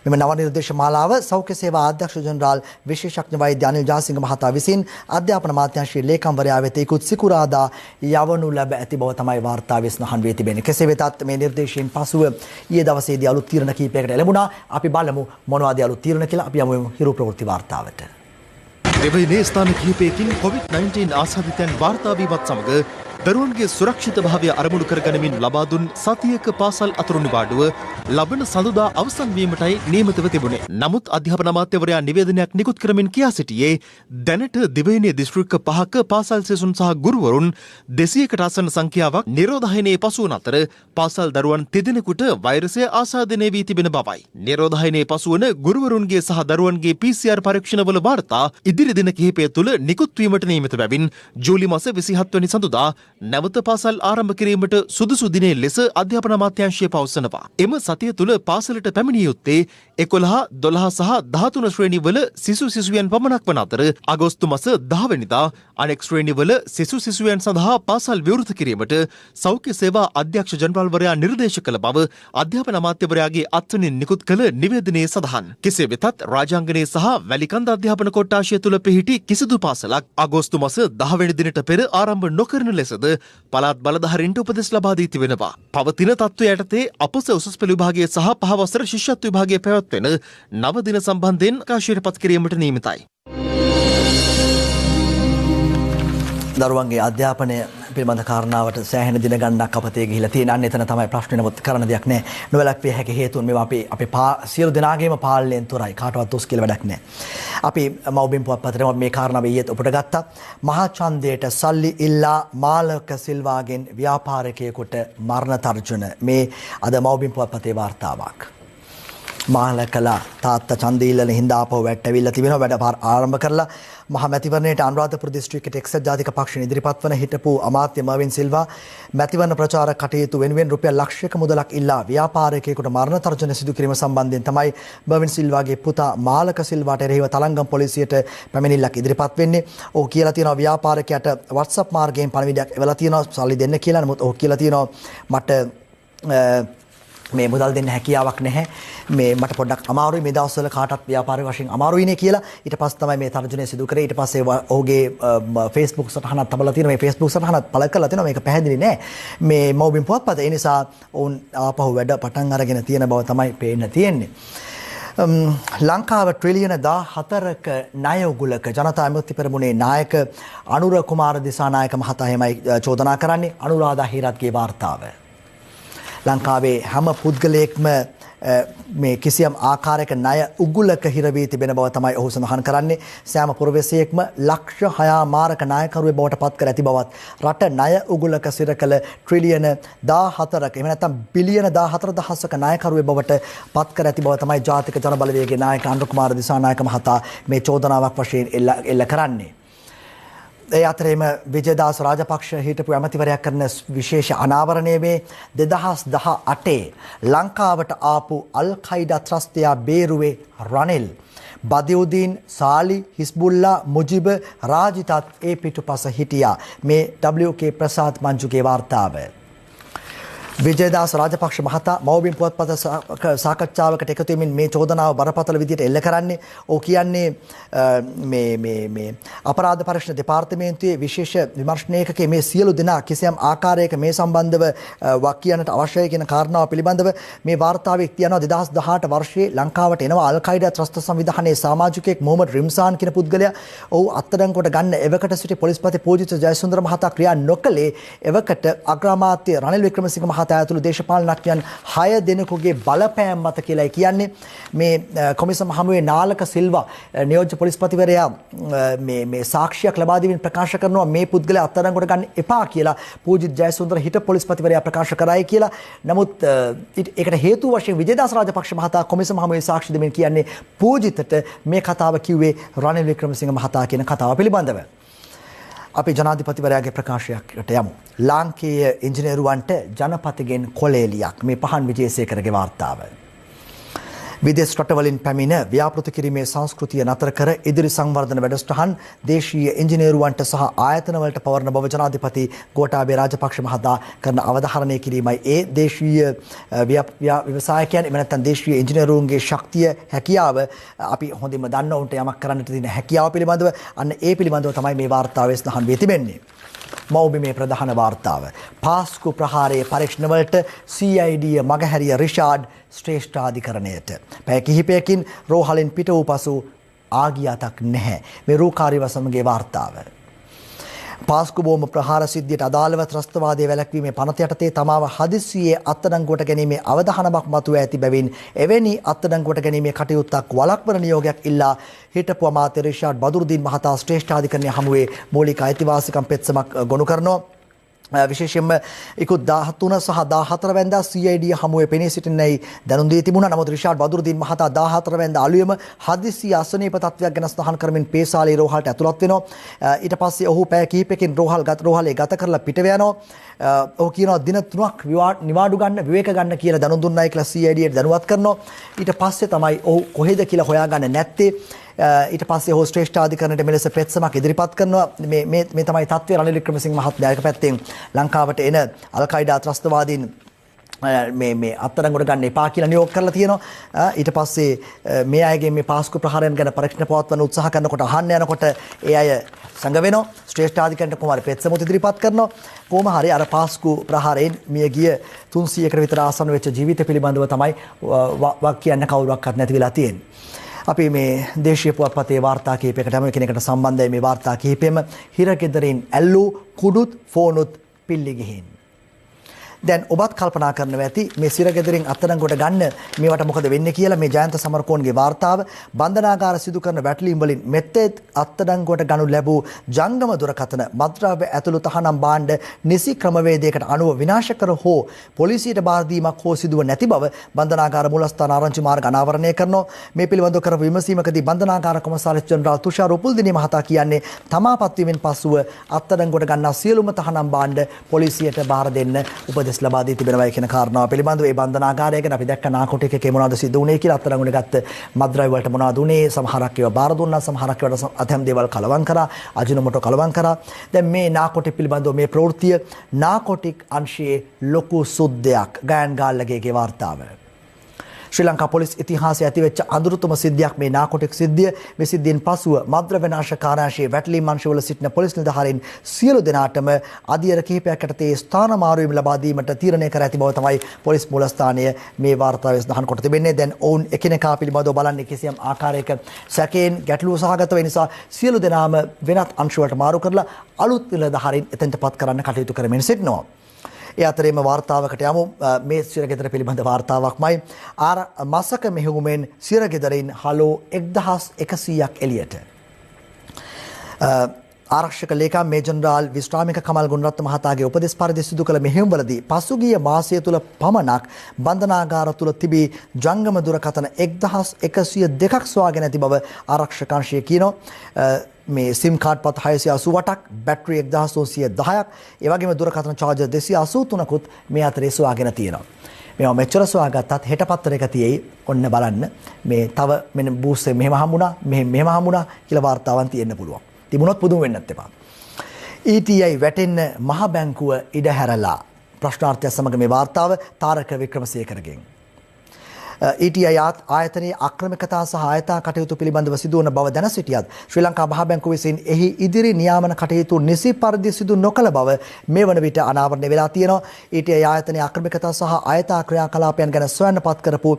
Speaker 3: මෙම නව නිර්දේශ මාලාව සෞඛ්‍ය සේවා අධ්‍යක්ෂ ජෙනරාල් විශේෂඥ වෛද්‍ය අනිල් ජාසිංහ මහතා විසින් අධ්‍යාපන අමාත්‍යාංශයේ ලේකම්වරයා වෙත ඉකුත් සිකුරාදා යවනු ලැබ ඇති බව තමයි වාර්තාවේ සඳහන් වී තිබෙන්නේ. කෙසේ වෙතත් මේ නිර්දේශයෙන් පසුව ඊයේ දවසේදී අලුත් තීරණ කිහිපයකට එළඹුණා. අපි බලමු මොනවාද අලුත් තීරණ කියලා. අපි යමු හිරු ප්‍රවෘත්ති වාර්තාවට.
Speaker 20: දෙවයිනේ ස්ථාන කිහිපයකින් COVID-19 ආසාදිතයන් වාර්තා වීමත් සමග දරුවන්ගේ සුරක්ෂිත භාවය අරමුණු කරගනිමින් ලබා දුන් සතියක පාසල් අතුරු නිවාඩුව ලබන සඳුදා අවසන් වීමටයි නියමිතව තිබුණේ. නමුත් අධ්‍යාපන අමාත්‍යවරයා නිවේදනයක් නිකුත් කරමින් කියා සිටියේ දැනට දිවයිනේ දිස්ත්‍රික්ක පහක පාසල් සිසුන් සහ ගුරුවරුන් 200කට ආසන්න සංඛ්‍යාවක් නිරෝධායනයේ පසුවන අතර පාසල් දරුවන් 3 දෙනෙකුට වෛරසය ආසාදනය වී තිබෙන බවයි. නිරෝධායනයේ පසුවන ගුරුවරුන්ගේ සහ දරුවන්ගේ PCR පරීක්ෂණවල වාර්තා ඉදිරි දින කිහිපය තුළ නිකුත් වීමට නියමිත බැවින් ජූලි මාස 27 වැනි සඳුදා නැවත පාසල් ආරම්භ කිරීමට සුදුසු දිනය ලෙස අධ්‍යාපන අමාත්‍යාංශය පවසනවා. එම සතිය තුළ පාසලට පැමිණිය යුත්තේ 11, 12 සහ 13 ශ්‍රේණිවල සිසු සිසුවියන් පමණක් වන අතර අගෝස්තු මාස 10 වෙනිදා අනෙක් ශ්‍රේණිවල සිසු සිසුවියන් සඳහා පාසල් විවෘත කිරීමට සෞඛ්‍ය සේවා අධ්‍යක්ෂ ජනරාල්වරයා නිර්දේශ කළ බව අධ්‍යාපන අමාත්‍යවරයාගේ අත්වනින් නිකුත් කළ නිවේදනයේ සඳහන්. කෙසේ වෙතත් රාජාංගනයේ සහ වැලිකන්ද අධ්‍යාපන කොට්ටාශය තුළ පිහිටි කිසිදු පාසලක් අගෝස්තු මාස 10 වෙනි දිනට පෙර ආරම්භ නොකරන ලෙසද පළාත් බලධාරීන්ට උපදෙස් ලබා දී තිබෙනවා. පවතින තත්ත්වය යටතේ අපොස උසස් පෙළ විභාගය සහ පහ වසර ශිෂ්‍යත්ව විභාගය පැවැත්වෙන නව දින සම්බන්ධයෙන් ප්‍රකාශයට පත් කිරීමට නියමිතයි.
Speaker 3: දරුවන්ගේ අධ්‍යාපනය පිළිබඳ කාරණාවට සෑහෙන දින ගණනක් අපතේ ගිහිලා තියෙන. අන්න එතන තමයි ප්‍රශ්නේ. නමුත් කරන්න දෙයක් නැහැ. නොවැළක්විය හැකි හේතුන් මේවා අපි අපේ සියලු දෙනාගේම පාලනයෙන් තොරයි. කාටවත් දොස් කියලා වැඩක් නැහැ. අපි මව්බිම් පුවත්පතේ මේ කාරණාව ඊයේත් ඔබට ගත්තා. මහා ඡන්දයට සල්ලි ඉල්ලා මාලක සිල්වාගෙන් ව්‍යාපාරිකයෙකුට මරණ තර්ජන. මේ අද මව්බිම් පුවත්පතේ වාර්තාවක්. මාලකලා තාත්තා ඡන්දය ඉල්ලන හින්දා ආපහු වැට්ටවිල්ලා තිබෙනවා. වැඩ ආරම්භ කරලා මහා මැතිවරණයට අනුරාධපුර දිස්ත්‍රික්කයට එක්සත් ජාතික පක්ෂයෙන් ඉදිරිපත් වන හිටපු අමාත්‍ය මර්වින් සිල්වා මැතිවරණ ප්‍රචාර කටයුතු වෙනුවෙන් රුපියල් ලක්ෂයක මුදලක් ඉල්ලා ව්‍යාපාරිකයෙකුට මරණ තර්ජන සිදු කිරීම සම්බන්ධයෙන් තමයි මර්වින් සිල්වාගේ පුතා මාලක සිල්වාට එරෙහිව තලංගම් පොලිසියට පැමිණිල්ලක් ඉදිරිපත් වෙන්නේ. ඔහු කියලා තියෙනවා ව්‍යාපාරිකයාට WhatsApp මාර්ගයෙන් පණිවිඩයක් එවලා තියෙනවා සල්ලි දෙන්න කියලා. නමුත් ඔහු කියලා තියෙනවා මට මේ මුදල් දෙන්න හැකියාවක් නැහැ, මේ මට පොඩ්ඩක් අමාරුයි මේ දවස්වල කාටත් ව්‍යාපාරික වශයෙන් අමාරුයිනේ කියලා. ඊට පස්සේ තමයි මේ තර්ජනය සිදු කරේ. ඊට පස්සේ ඔහුගේ Facebook සටහනක් තබලා තියෙනවා. මේ Facebook සටහනත් පළ කරලා තියෙනවා. මේක පැහැදිලි නෑ මේ මව්බිම් පුවත්පත. ඒ නිසා ඔවුන් ආපහු වැඩ පටන් අරගෙන තියෙන බව තමයි පේන්න තියෙන්නේ. ලංකාව ට්‍රිලියන 14ක ණය උගුලක ජනතා විමුක්ති පෙරමුණේ නායක අනුර කුමාර දිසානායක මහතා එහෙමයි චෝදනා කරන්නේ. අනුරාධා හේරත්ගේ වාර්තාව. ලංකාවේ හැම පුද්ගලයෙක්ම මේ කිසියම් ආකාරයක ණය උගුලක හිර වී තිබෙන බව තමයි ඔහු සඳහන් කරන්නේ. සෑම පුරවැසියෙක්ම ලක්ෂ 6.5ක නායකරුවෙක් බවට පත් කර ඇති බවත් රට ණය උගුලක සිර කළ ට්‍රිලියන 14ක එහෙම නැත්නම් බිලියන 14,000ක නායකරුවෙක් බවට පත් කර ඇති බව තමයි ජාතික ජන බලවේගයේ නායක අනුර කුමාර දිසානායක මහතා මේ චෝදනාවක් වශයෙන් එල්ල කරන්නේ. ඒ අතරේම විජේදාස රාජපක්ෂ හිටපු ඇමතිවරයා කරන විශේෂ අනාවරණය මේ 2018 ලංකාවට ආපු අල් කයිඩා ත්‍රස්තයා බේරුවේ රනිල්, බදියුදීන්, සාලි, හිස්බුල්ලා, මුජිබ, රාජිතත් ඒ පිටුපස හිටියා. මේ WK Prasad මංජුගේ වාර්තාව. විජේදාස රාජපක්ෂ මහතා මව්බිම් පුවත්පත සාකච්ඡාවකට එකතු වෙමින් මේ චෝදනාව බරපතල විදියට එල්ල කරන්නේ. ඔහු කියන්නේ මේ මේ මේ අපරාධ පරීක්ෂණ දෙපාර්තමේන්තුවේ විශේෂ විමර්ශන ඒකකයේ මේ සියලු දෙනා කිසියම් ආකාරයක මේ සම්බන්ධව වක් කියන්නට අවශ්‍යයි කියන කාරණාව පිළිබඳව මේ වාර්තාවේ කියනවා. 2018 වර්ෂයේ ලංකාවට එනවා අල් කයිඩා ත්‍රස්ත සංවිධානයේ සමාජිකයෙක් මොහමඩ් රිම්සාන් කියන පුද්ගලයා. ඔහු අත්අඩංගුවට ගන්න එවකට සිටි පොලිස්පති පූජිත ජයසුන්දර මහතා ක්‍රියා නොකළේ එවකට අග්‍රාමාත්‍ය රනිල් වික්‍රමසිංහ මහතා ඇතුළු දේශපාලනඥයන් 6 දෙනෙකුගේ බලපෑම් මත කියලායි කියන්නේ. මේ කොමිසම හමුවේ නාලක සිල්වා නියෝජ්‍ය පොලිස්පතිවරයා මේ මේ සාක්ෂියක් ලබා දෙමින් ප්‍රකාශ කරනවා මේ පුද්ගලයා අත්අඩංගුවට ගන්න එපා කියලා පූජිත ජයසුන්දර හිටපු පොලිස්පතිවරයා ප්‍රකාශ කරයි කියලා. නමුත් ඒකට හේතු වශයෙන් විජේදාස රාජපක්ෂ මහතා කොමිසම හමුවේ සාක්ෂි දෙමින් කියන්නේ පූජිතට මේ කතාව කිව්වේ රනිල් වික්‍රමසිංහ මහතා කියන කතාව පිළිබඳව. අපි ජනාධිපතිවරයාගේ ප්‍රකාශයකට යමු. ලාංකේය ඉංජිනේරුවන්ට ජනපතිගෙන් කොලේලියක්. මේ පහන් විජේසේකරගේ වාර්තාව. විදේශ රටවලින් පැමිණ ව්‍යාපෘති කිරීමේ සංස්කෘතිය නතර කර ඉදිරි සංවර්ධන වැඩසටහන් දේශීය ඉංජිනේරුවන්ට සහ ආයතනවලට පවරන බව ජනාධිපති ගෝඨාභය රාජපක්ෂ මහතා කරන අවධාරණය කිරීමයි. ඒ දේශීය ව්‍යවසායකයන් එම නැත්නම් දේශීය ඉංජිනේරුවන්ගේ ශක්තිය හැකියාව අපි හොඳින්ම දන්න උන්ට යමක් කරන්නට තියෙන හැකියාව පිළිබඳව අන්න ඒ පිළිබඳව තමයි මේ වාර්තාවේ සඳහන් වී තිබෙන්නේ. මව්බිමේ ප්‍රධාන වාර්තාව. පාස්කු ප්‍රහාරයේ පරීක්ෂණවලට CID මගහැරිය රිෂාඩ් ශ්‍රේෂ්ඨාධිකරණයට. පැය කිහිපයකින් රෝහලෙන් පිට වූ පසු ආගිය අතක් නැහැ. මේ රූකාරිව සමග වාර්තාව. පාස්කු බෝම්බ ප්‍රහාර සිද්ධියට අදාළව ත්‍රස්තවාදය වැළැක්වීමේ පනත යටතේ තමාව හදිස්සියේ අත්අඩංගුවට ගැනීමේ අවධානමක් මතුව ඇති බැවින් එවැනි අත්අඩංගුවට ගැනීමේ කටයුත්තක් වළක්වන නියෝගයක් ඉල්ලා හිටපු අමාත්‍ය රිෂාඩ් බදුරුදීන් මහතා ශ්‍රේෂ්ඨාධිකරණය හමුවේ මූලික අයිතිවාසිකම් පෙත්සමක් ගොනු කරනවා. විශේෂයෙන්ම ඉකුත් 13 සහ 14 වැනිදා CID හමුවේ පෙනී සිටින්නයි දැනුම් දී තිබුණා. නමුත් රිෂාඩ් බදුරුදීන් මහතා 14 වැනිදා අලුයම හදිසි අසනීප තත්ත්වයක් ගැන සඳහන් කරමින් පේසාලේ රෝහලට ඇතුළත් වෙනවා. ඊට පස්සේ ඔහු පැය කිහිපයකින් රෝහලේ ගත කරලා පිටව යනවා. ඔහු කියනවා දින 3ක් නිවාඩු ගන්න, විවේක ගන්න කියලා දැනුම් දුන්නයි කියලා CID ට දැනුවත් කරනවා. ඊට පස්සේ තමයි ඔහු කොහෙද කියලා හොයාගන්න නැත්තේ. ඊට පස්සේ ඔහු ශ්‍රේෂ්ඨාධිකරණයට මෙලෙස පෙත්සමක් ඉදිරිපත් කරනවා. මේ මේ මේ තමයි තත්ත්වය. රනිල් වික්‍රමසිංහ මහත්මයා එක පැත්තෙන් ලංකාවට එන අල් කයිඩා ත්‍රස්තවාදීන් මේ මේ අත්අඩංගුවට ගන්න එපා කියලා නියෝග කරලා තියෙනවා. ඊට පස්සේ මේ අයගේ මේ පාස්කු ප්‍රහාරයන් ගැන පරීක්ෂණ පවත්වන්න උත්සාහ කරනකොට අහන්න යනකොට ඒ අය සංග වෙනවා. ශ්‍රේෂ්ඨාධිකරණයට කොහොම හරි පෙත්සමුත් ඉදිරිපත් කරනවා. කොහොම හරි අර පාස්කු ප්‍රහාරයෙන් මිය ගිය 300කට විතර ආසන්න වෙච්ච ජීවිත පිළිබඳව තමයි වක් කියන්න කවුරක්වත් නැති වෙලා තියෙන්නේ. අපි මේ දේශීය පුවත්පතේ වාර්තා කිහිපයකට යමු. එකිනෙකට සම්බන්ධයි මේ වාර්තා කිහිපයම. හිරගෙදරින් ඇල්ලූ කුඩුත් ෆෝනුත් පිල්ලි ගිහින්. දැන් ඔබත් කල්පනා කරනවා ඇති මේ සිරගෙදරින් අත්අඩංගුවට ගන්න මේවට මොකද වෙන්නේ කියලා. මේ ජයන්ත සමරකෝන්ගේ වාර්තාව. බන්ධනාගාර සිදු කරන වැටලීම් වලින් මෙතෙක් අත්අඩංගුවට ගනු ලැබූ ජංගම දුරකථන, මත්ද්‍රව්‍ය ඇතුළු තහනම් භාණ්ඩ නිසි ක්‍රමවේදයකට අනුව විනාශ කර හෝ පොලිසියට බාර දීමක් හෝ සිදුව නැති බව බන්ධනාගාර මූලස්ථාන ආරංචි මාර්ග අනාවරණය කරනවා. මේ පිළිබඳව කරපු විමසීමකදී බන්ධනාගාර කොමසාරිස් ජෙනරාල් තුෂාර උපුල්දිනී මහතා කියන්නේ තමා පත්වීමෙන් පසුව අත්අඩංගුවට ගන්නා සියලුම තහනම් භාණ්ඩ පොලිසියට බාර දෙන්න උපදෙස් ලබා දී තිබෙනවා කියන කාරණාව පිළිබඳව. ඒ බන්ධනාගාරය ගැන අපි දැක්ක නාකොටික් එකේ මොනවද සිදු වුණේ කියලා, අත්අඩංගුවට ගත්ත මත්ද්‍රව්‍ය වලට මොනවද වුණේ, සමහරක් ඒවා බාර දුන්නා, සමහරක් ඒවාට අතහැම් දේවල් කලවම් කරා, අජිනොමොටෝ කලවම් කරා. දැන් මේ නාකොටික් පිළිබඳව මේ ප්‍රවෘත්තිය නාකොටික් අංශයේ ලොකු සුද්දයක්. ගයන් ගාල්ලගේගේ වාර්තාව. ශ්‍රී ලංකා පොලිස් ඉතිහාසයේ ඇතිවෙච්ච අඳුරුතුම සිද්ධියක් මේ නාකොටික් සිද්ධිය. මේ සිද්ධියෙන් පසුව මත්ද්‍රව්‍ය නාශ කාර්යාංශයේ වැටලීම් අංශවල සිටින පොලිස් නිලධාරීන් සියලු දෙනාටම අදියර කිහිපයක් යටතේ ස්ථාන මාරුවීම ලබා දීමට තීරණය කර ඇති බව තමයි පොලිස් මූලස්ථානය මේ වාර්තාවේ සඳහන් කොට තිබෙන්නේ. දැන් ඔවුන් එකිනෙකා පිළිබඳව බලන්නේ කිසියම් ආකාරයක සැකයෙන් ගැටලුව සහගතව නිසා සියලු දෙනාම වෙනත් අංශ වලට මාරු කරලා අලුත් නිලධාරීන් එතෙන්ට පත් කරන්න කටයුතු කරමින් සිටිනවා. ඒ අතරේම වාර්තාවකට යමු. මේ සිරගෙදර පිළිබඳ වාර්තාවක්මයි. ආර මසක මෙහෙයුමෙන් සිරගෙදරින් හලෝ 1100ක් එළියට. ආරක්ෂක ලේකම් මේ ජෙනරාල් විශ්‍රාමික කමල් ගුණරත්න මහතාගේ උපදෙස් පරිදි සිදු කළ මෙහෙයුම්වලදී පසුගිය මාසය තුල පමණක් බන්ධනාගාර තුල තිබී ජංගම දුරකථන 1102ක් සොයාගෙන ඇති බව ආරක්ෂක අංශය කියනවා. මේ සිම් කාඩ් පත් 688ක්, බැටරි 1310ක්, ඒ වගේම දුරකථන චාර්ජර් 283කුත් මේ අතරේ සොයාගෙන තියෙනවා. මේවා මෙච්චර සොයාගත්තත් හෙට පත්තරයක තියෙයි ඔන්න බලන්න මේ තව මෙන්න බූස් එක මෙහෙම හම්බුණා, මෙහෙම හම්බුණා කියලා වාර්තාවන් තියෙන්න පුළුවන්. තිබුණොත් පුදුම වෙන්නත් එපා. ETI වැටෙන්න මහ බැංකුව ඉඩ හැරලා ප්‍රශ්නාර්ථය සමග මේ වාර්තාව තාරක වික්‍රමසේකරගෙන්. ETI ආයතනයේ අක්‍රමිකතා සහ ආයතා කටයුතු පිළිබඳව සිදුවන බව දැන සිටියත් ශ්‍රී ලංකා මහ බැංකුව විසින් එහි ඉදිරි නියාමන කටයුතු නිසි පරිදි සිදු නොකළ බව මේ වන විට අනාවරණය වෙලා තියෙනවා. ETI ආයතනයේ අක්‍රමිකතා සහ ආයතා ක්‍රියාකලාපයන් ගැන සොයන්න පත් කරපු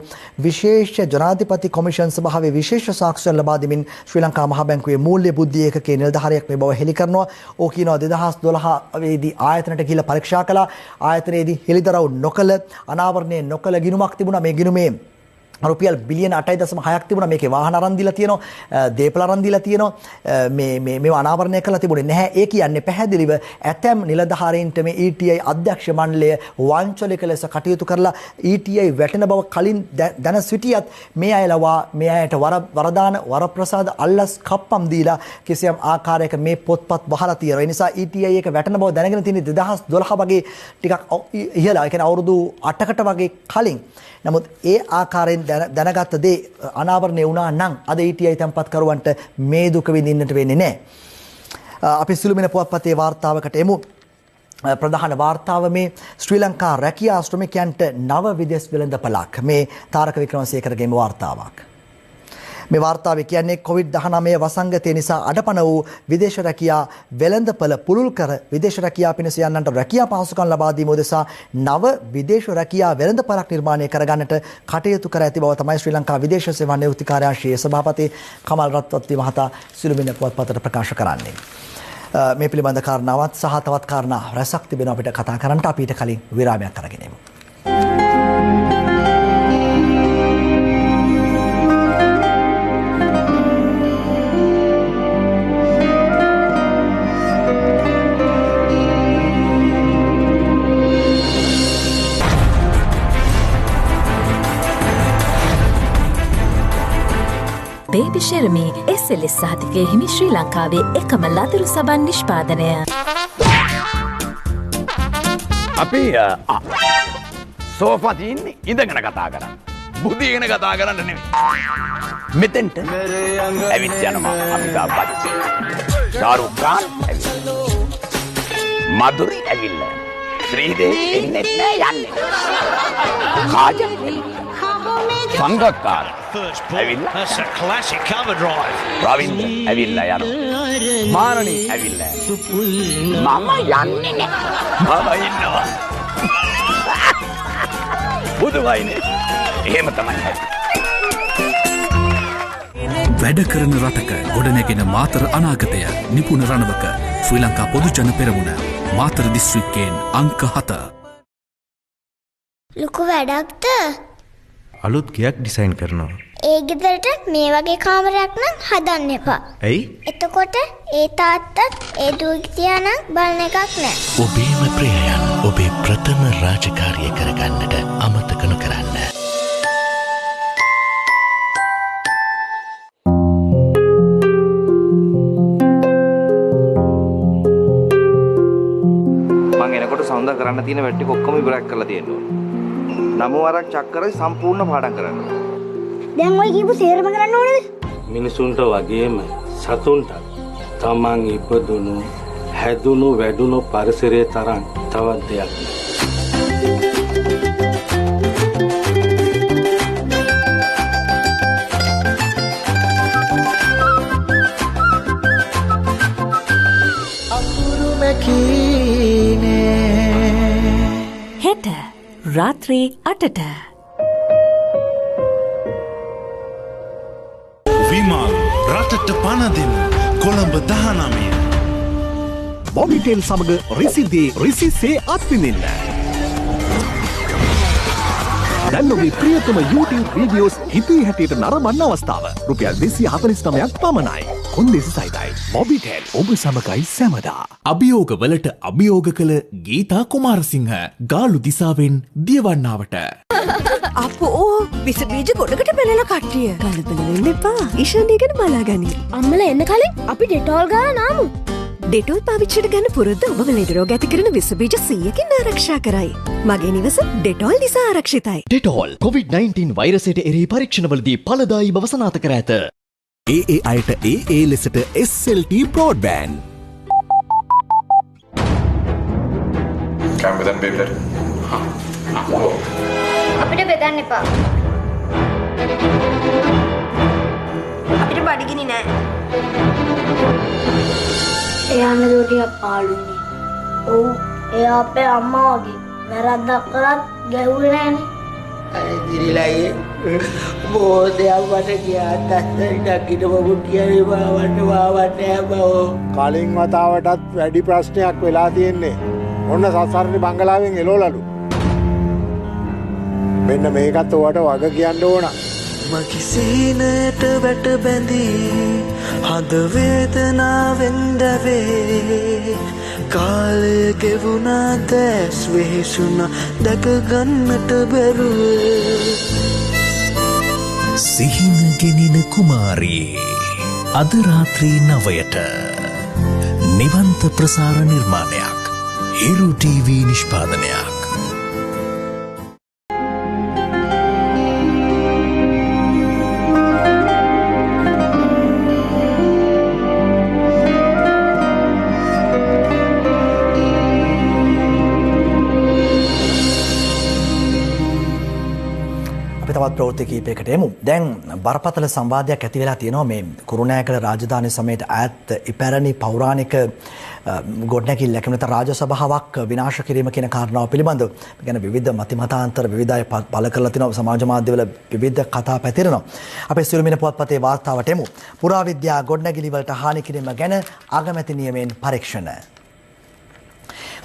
Speaker 3: විශේෂ ජනාධිපති කොමිෂන් සභාවේ විශේෂ සාක්ෂියන් ලබා දෙමින් ශ්‍රී ලංකා මහ බැංකුවේ මූල්‍ය බුද්ධි ඒකකයේ නිලධාරියෙක් මේ බව හෙළි කරනවා. ඕ කියනවා 2012 වේදී ආයතනයට ගිහිල්ලා පරීක්ෂා කළා. ආයතනයේදී හෙළිදරව් නොකළ, අනාවරණය නොකළ ගිණුමක් තිබුණා. මේ ගිණුමේ රුපියල් බිලියන 8.6ක් තිබුණා. මේකේ වාහන අරන් දීලා තියෙනවා, දේපල අරන් දීලා තියෙනවා. මේ මේ මේවා අනාවරණය කරලා තිබුණේ නැහැ. ඒ කියන්නේ පැහැදිලිව ඇතැම් නිලධාරීන්ට මේ ETI අධ්‍යක්ෂ මණ්ඩලය වංචනික ලෙස කටයුතු කරලා ETI වැටෙන බව කලින් දැන සිටියත් මේ අය ලවා මේ අයට වරදාන වරප්‍රසාද අල්ලස් කප්පම් දීලා කිසියම් ආකාරයක මේ පොත්පත් වහලා තියෙනවා. ඒ නිසා ETI එක වැටෙන බව දැනගෙන තියෙන්නේ 2012 වගේ ටිකක් ඉහළ, ඒ කියන්නේ අවුරුදු 8කට වගේ කලින්. නමුත් ඒ ආකාරයෙන් දැනගත්ත දේ අනාවරණය වුණා නම් අද ETI තැන්පත්කරුවන්ට මේ දුක විඳින්නට වෙන්නේ නැහැ. අපි සිළුමිණ පුවත්පතේ වාර්තාවකට එමු. ප්‍රධාන වාර්තාව මේ ශ්‍රී ලංකා රැකියා ශ්‍රමිකයන්ට නව විදෙස් වෙළඳපළක්. මේ තාරක වික්‍රමසේකරගේම වාර්තාවක්. මේ වාර්තාවේ කියන්නේ කොවිඩ්-19 වසංගතය නිසා අඩපණ වූ විදේශ රැකියා වෙළඳපළ පුළුල් කර විදේශ රැකියා පිණිස යන්නන්ට රැකියා පහසුකම් ලබා දීම උදෙසා නව විදේශ රැකියා වෙළඳපළක් නිර්මාණය කරගන්නට කටයුතු කර ඇති බව තමයි ශ්‍රී ලංකා විදේශ සේවා නියුක්ති කාර්යාංශයේ සභාපති කමල් රත්වත්ති මහතා සිළුමිණ පුවත්පතට ප්‍රකාශ කරන්නේ. මේ පිළිබඳ කාරණාවත් සහ තවත් කාරණා රැසක් තිබෙනවා අපිට කතා කරන්නට. අපි ඊට කලින් විරාමයක් අරගෙන එමු.
Speaker 1: බේබි ෂෙරමි SLS සහතිකය හිමි ශ්‍රී ලංකාවේ එකම ලදරු සබන් නිෂ්පාදනය.
Speaker 16: අපි සෝෆා තියෙන්නේ ඉඳගෙන කතා කරන්න. බුදිගෙන කතා කරන්න නෙමෙයි. මෙතෙන්ට ඇවිත් යනවා අමිතාබ් බච්චන්. ශාරුක් ખાන් ඇවිල්ලා. මధుරි ඇවිල්ලා. ශ්‍රීදේවි එන්නෙත් නෑ යන්නේ. කාජල් සංගක්කාර ඇවිල්ලා.
Speaker 13: That's a classic cover drive.
Speaker 16: Ravindra ඇවිල්ලා යනවා. මාරණි ඇවිල්ලා. මම යන්නේ නෑ. මම ඉන්නවා. බුදුමයිනේ. එහෙම තමයි හැටි.
Speaker 21: වැඩ කරන රටක ගොඩනැගෙන මාතර අනාගතය නිපුණ රණවක ශ්‍රී ලංකා පොදුජන පෙරමුණ මාතර දිස්ත්‍රික්කයෙන් අංක 7.
Speaker 22: ලොකු වැඩක්ද?
Speaker 23: අලුත් ගෙයක් ඩිසයින් කරනවා.
Speaker 22: ඒ ගෙදරට මේ වගේ කාමරයක් නම් හදන්න එපා.
Speaker 23: ඇයි?
Speaker 22: එතකොට ඒ තාත්තත් ඒ දුවගේ තියා නම් බලන එකක් නෑ.
Speaker 17: ඔබේම ප්‍රියයන් ඔබේ ප්‍රථම රාජකාරිය කරගන්නට අමතක නොකරන්න.
Speaker 24: මං එනකොට සෞන්දර්ය කරන්න තියෙන වැඩ ටික ඔක්කොම ඉවරක් කරලා තියෙන්න ඕනේ. නම වරක් චක්කරේ සම්පූර්ණ පාඩම් කරන්න.
Speaker 22: දැන් ඔය කියපු සේරම කරන්න ඕනේද?
Speaker 25: මිනිසුන්ට වගේම සතුන්ටත් තමන් ඉපදුණු හැදුණු වැඩුණු පරිසරයේ තරම් තවත් දෙයක් නෑ.
Speaker 14: අකුරු මැකීනේ
Speaker 1: හෙට රාත්‍රී 8ට
Speaker 13: විමල් රටට පණ දෙන කොළඹ 19.
Speaker 18: මොබිටෙල් සමග රිසිදී රිසිසේ අත්විඳින්න. දැන් ඔබේ ප්‍රියතම YouTube videos හිතේ හැටියට නරඹන්න අවස්ථාව. රුපියල් 249ක් පමණයි. කොන්දේසි සහිතයි. මොබිටෙල් ඔබ සමගයි සැමදා.
Speaker 21: අභියෝගවලට අභියෝග කළ ගීතා කුමාරසිංහ ගාලු දිසාවෙන් දියවන්නාවට.
Speaker 8: අපෝ විස බීජ ගොඩකට පෙළෙන කට්ටිය. කලබල වෙන්න එපා. ඊශාන්‍ය ගැන බලාගනි.
Speaker 22: අම්මලා එන්න කලින් අපි ඩෙටෝල් ගාලා නාමු.
Speaker 8: ඩෙටෝල් පාවිච්චියට ගන්න පුරුද්ද ඔබව ලෙඩ රෝග ඇති කරන විස බීජ 100කින් ආරක්ෂා කරයි. මගේ නිවස ඩෙටෝල් නිසා ආරක්ෂිතයි.
Speaker 12: ඩෙටෝල් COVID-19 වෛරසයට එරෙහි පරීක්ෂණවලදී ඵලදායී බව සනාථ කර ඇත.
Speaker 18: ඒ අයට ඒ ලෙසට SLT broadband.
Speaker 26: කැම බෙදන්න බේබිලට.
Speaker 22: අපිට බෙදන්න එපා. අපිට බඩගිනි නෑ. එයා නේද ටිකක් පාළුනේ. ඔව් එයා අපේ අම්මා වගේ. වැරද්දක් කරත් ගැහුවේ නෑනේ.
Speaker 27: අනේ දිරිලයි බොහෝ දෙයක් මට කියාත් නගින බබු කියන්නේ වාවන්න වාවන්න බෝ.
Speaker 9: කලින් වතාවටත් වැඩි ප්‍රශ්නයක් වෙලා තියෙන්නේ. ඔන්න සසරණි බංගලාවෙන් එළවලලු. මෙන්න මේකත් ඔයාට වග කියන්න ඕන.
Speaker 14: මගේ සීනයට වැට බැඳී හද වේදනාවෙන් දැවේ. කාලය ගෙවුණා දැස් වෙහෙසුණා දැක ගන්නට බැරුව.
Speaker 15: සිහින ගෙනින කුමාරී අද රාත්‍රී 9ට නිවන්ත ප්‍රසාර නිර්මාණයක් හිරු ටීවී නිෂ්පාදනයක්.
Speaker 3: ප්‍රවෘත්ති කීපයකට එමු. දැන් බරපතල සංවාදයක් ඇති වෙලා තියෙනවා මේ කුරුණෑගල රාජධානි සමයට ඈත් ඉපැරණි පෞරාණික ගොඩනැගිල්ලක් එහෙම නැත්නම් රාජසභාවක් විනාශ කිරීම කියන කාරණාව පිළිබඳව. මේ ගැන විවිධ මති මතාන්තර විවිධ අය පළ කරලා තිනවා. සමාජ මාධ්‍යවල විවිධ කතා පැතිරෙනවා. අපේ සිළුමිණ පුවත්පතේ වාර්තාවට එමු. පුරාවිද්‍යා ගොඩනැගිලි වලට හානි කිරීම ගැන අගමැති නියමයෙන් පරීක්ෂණ.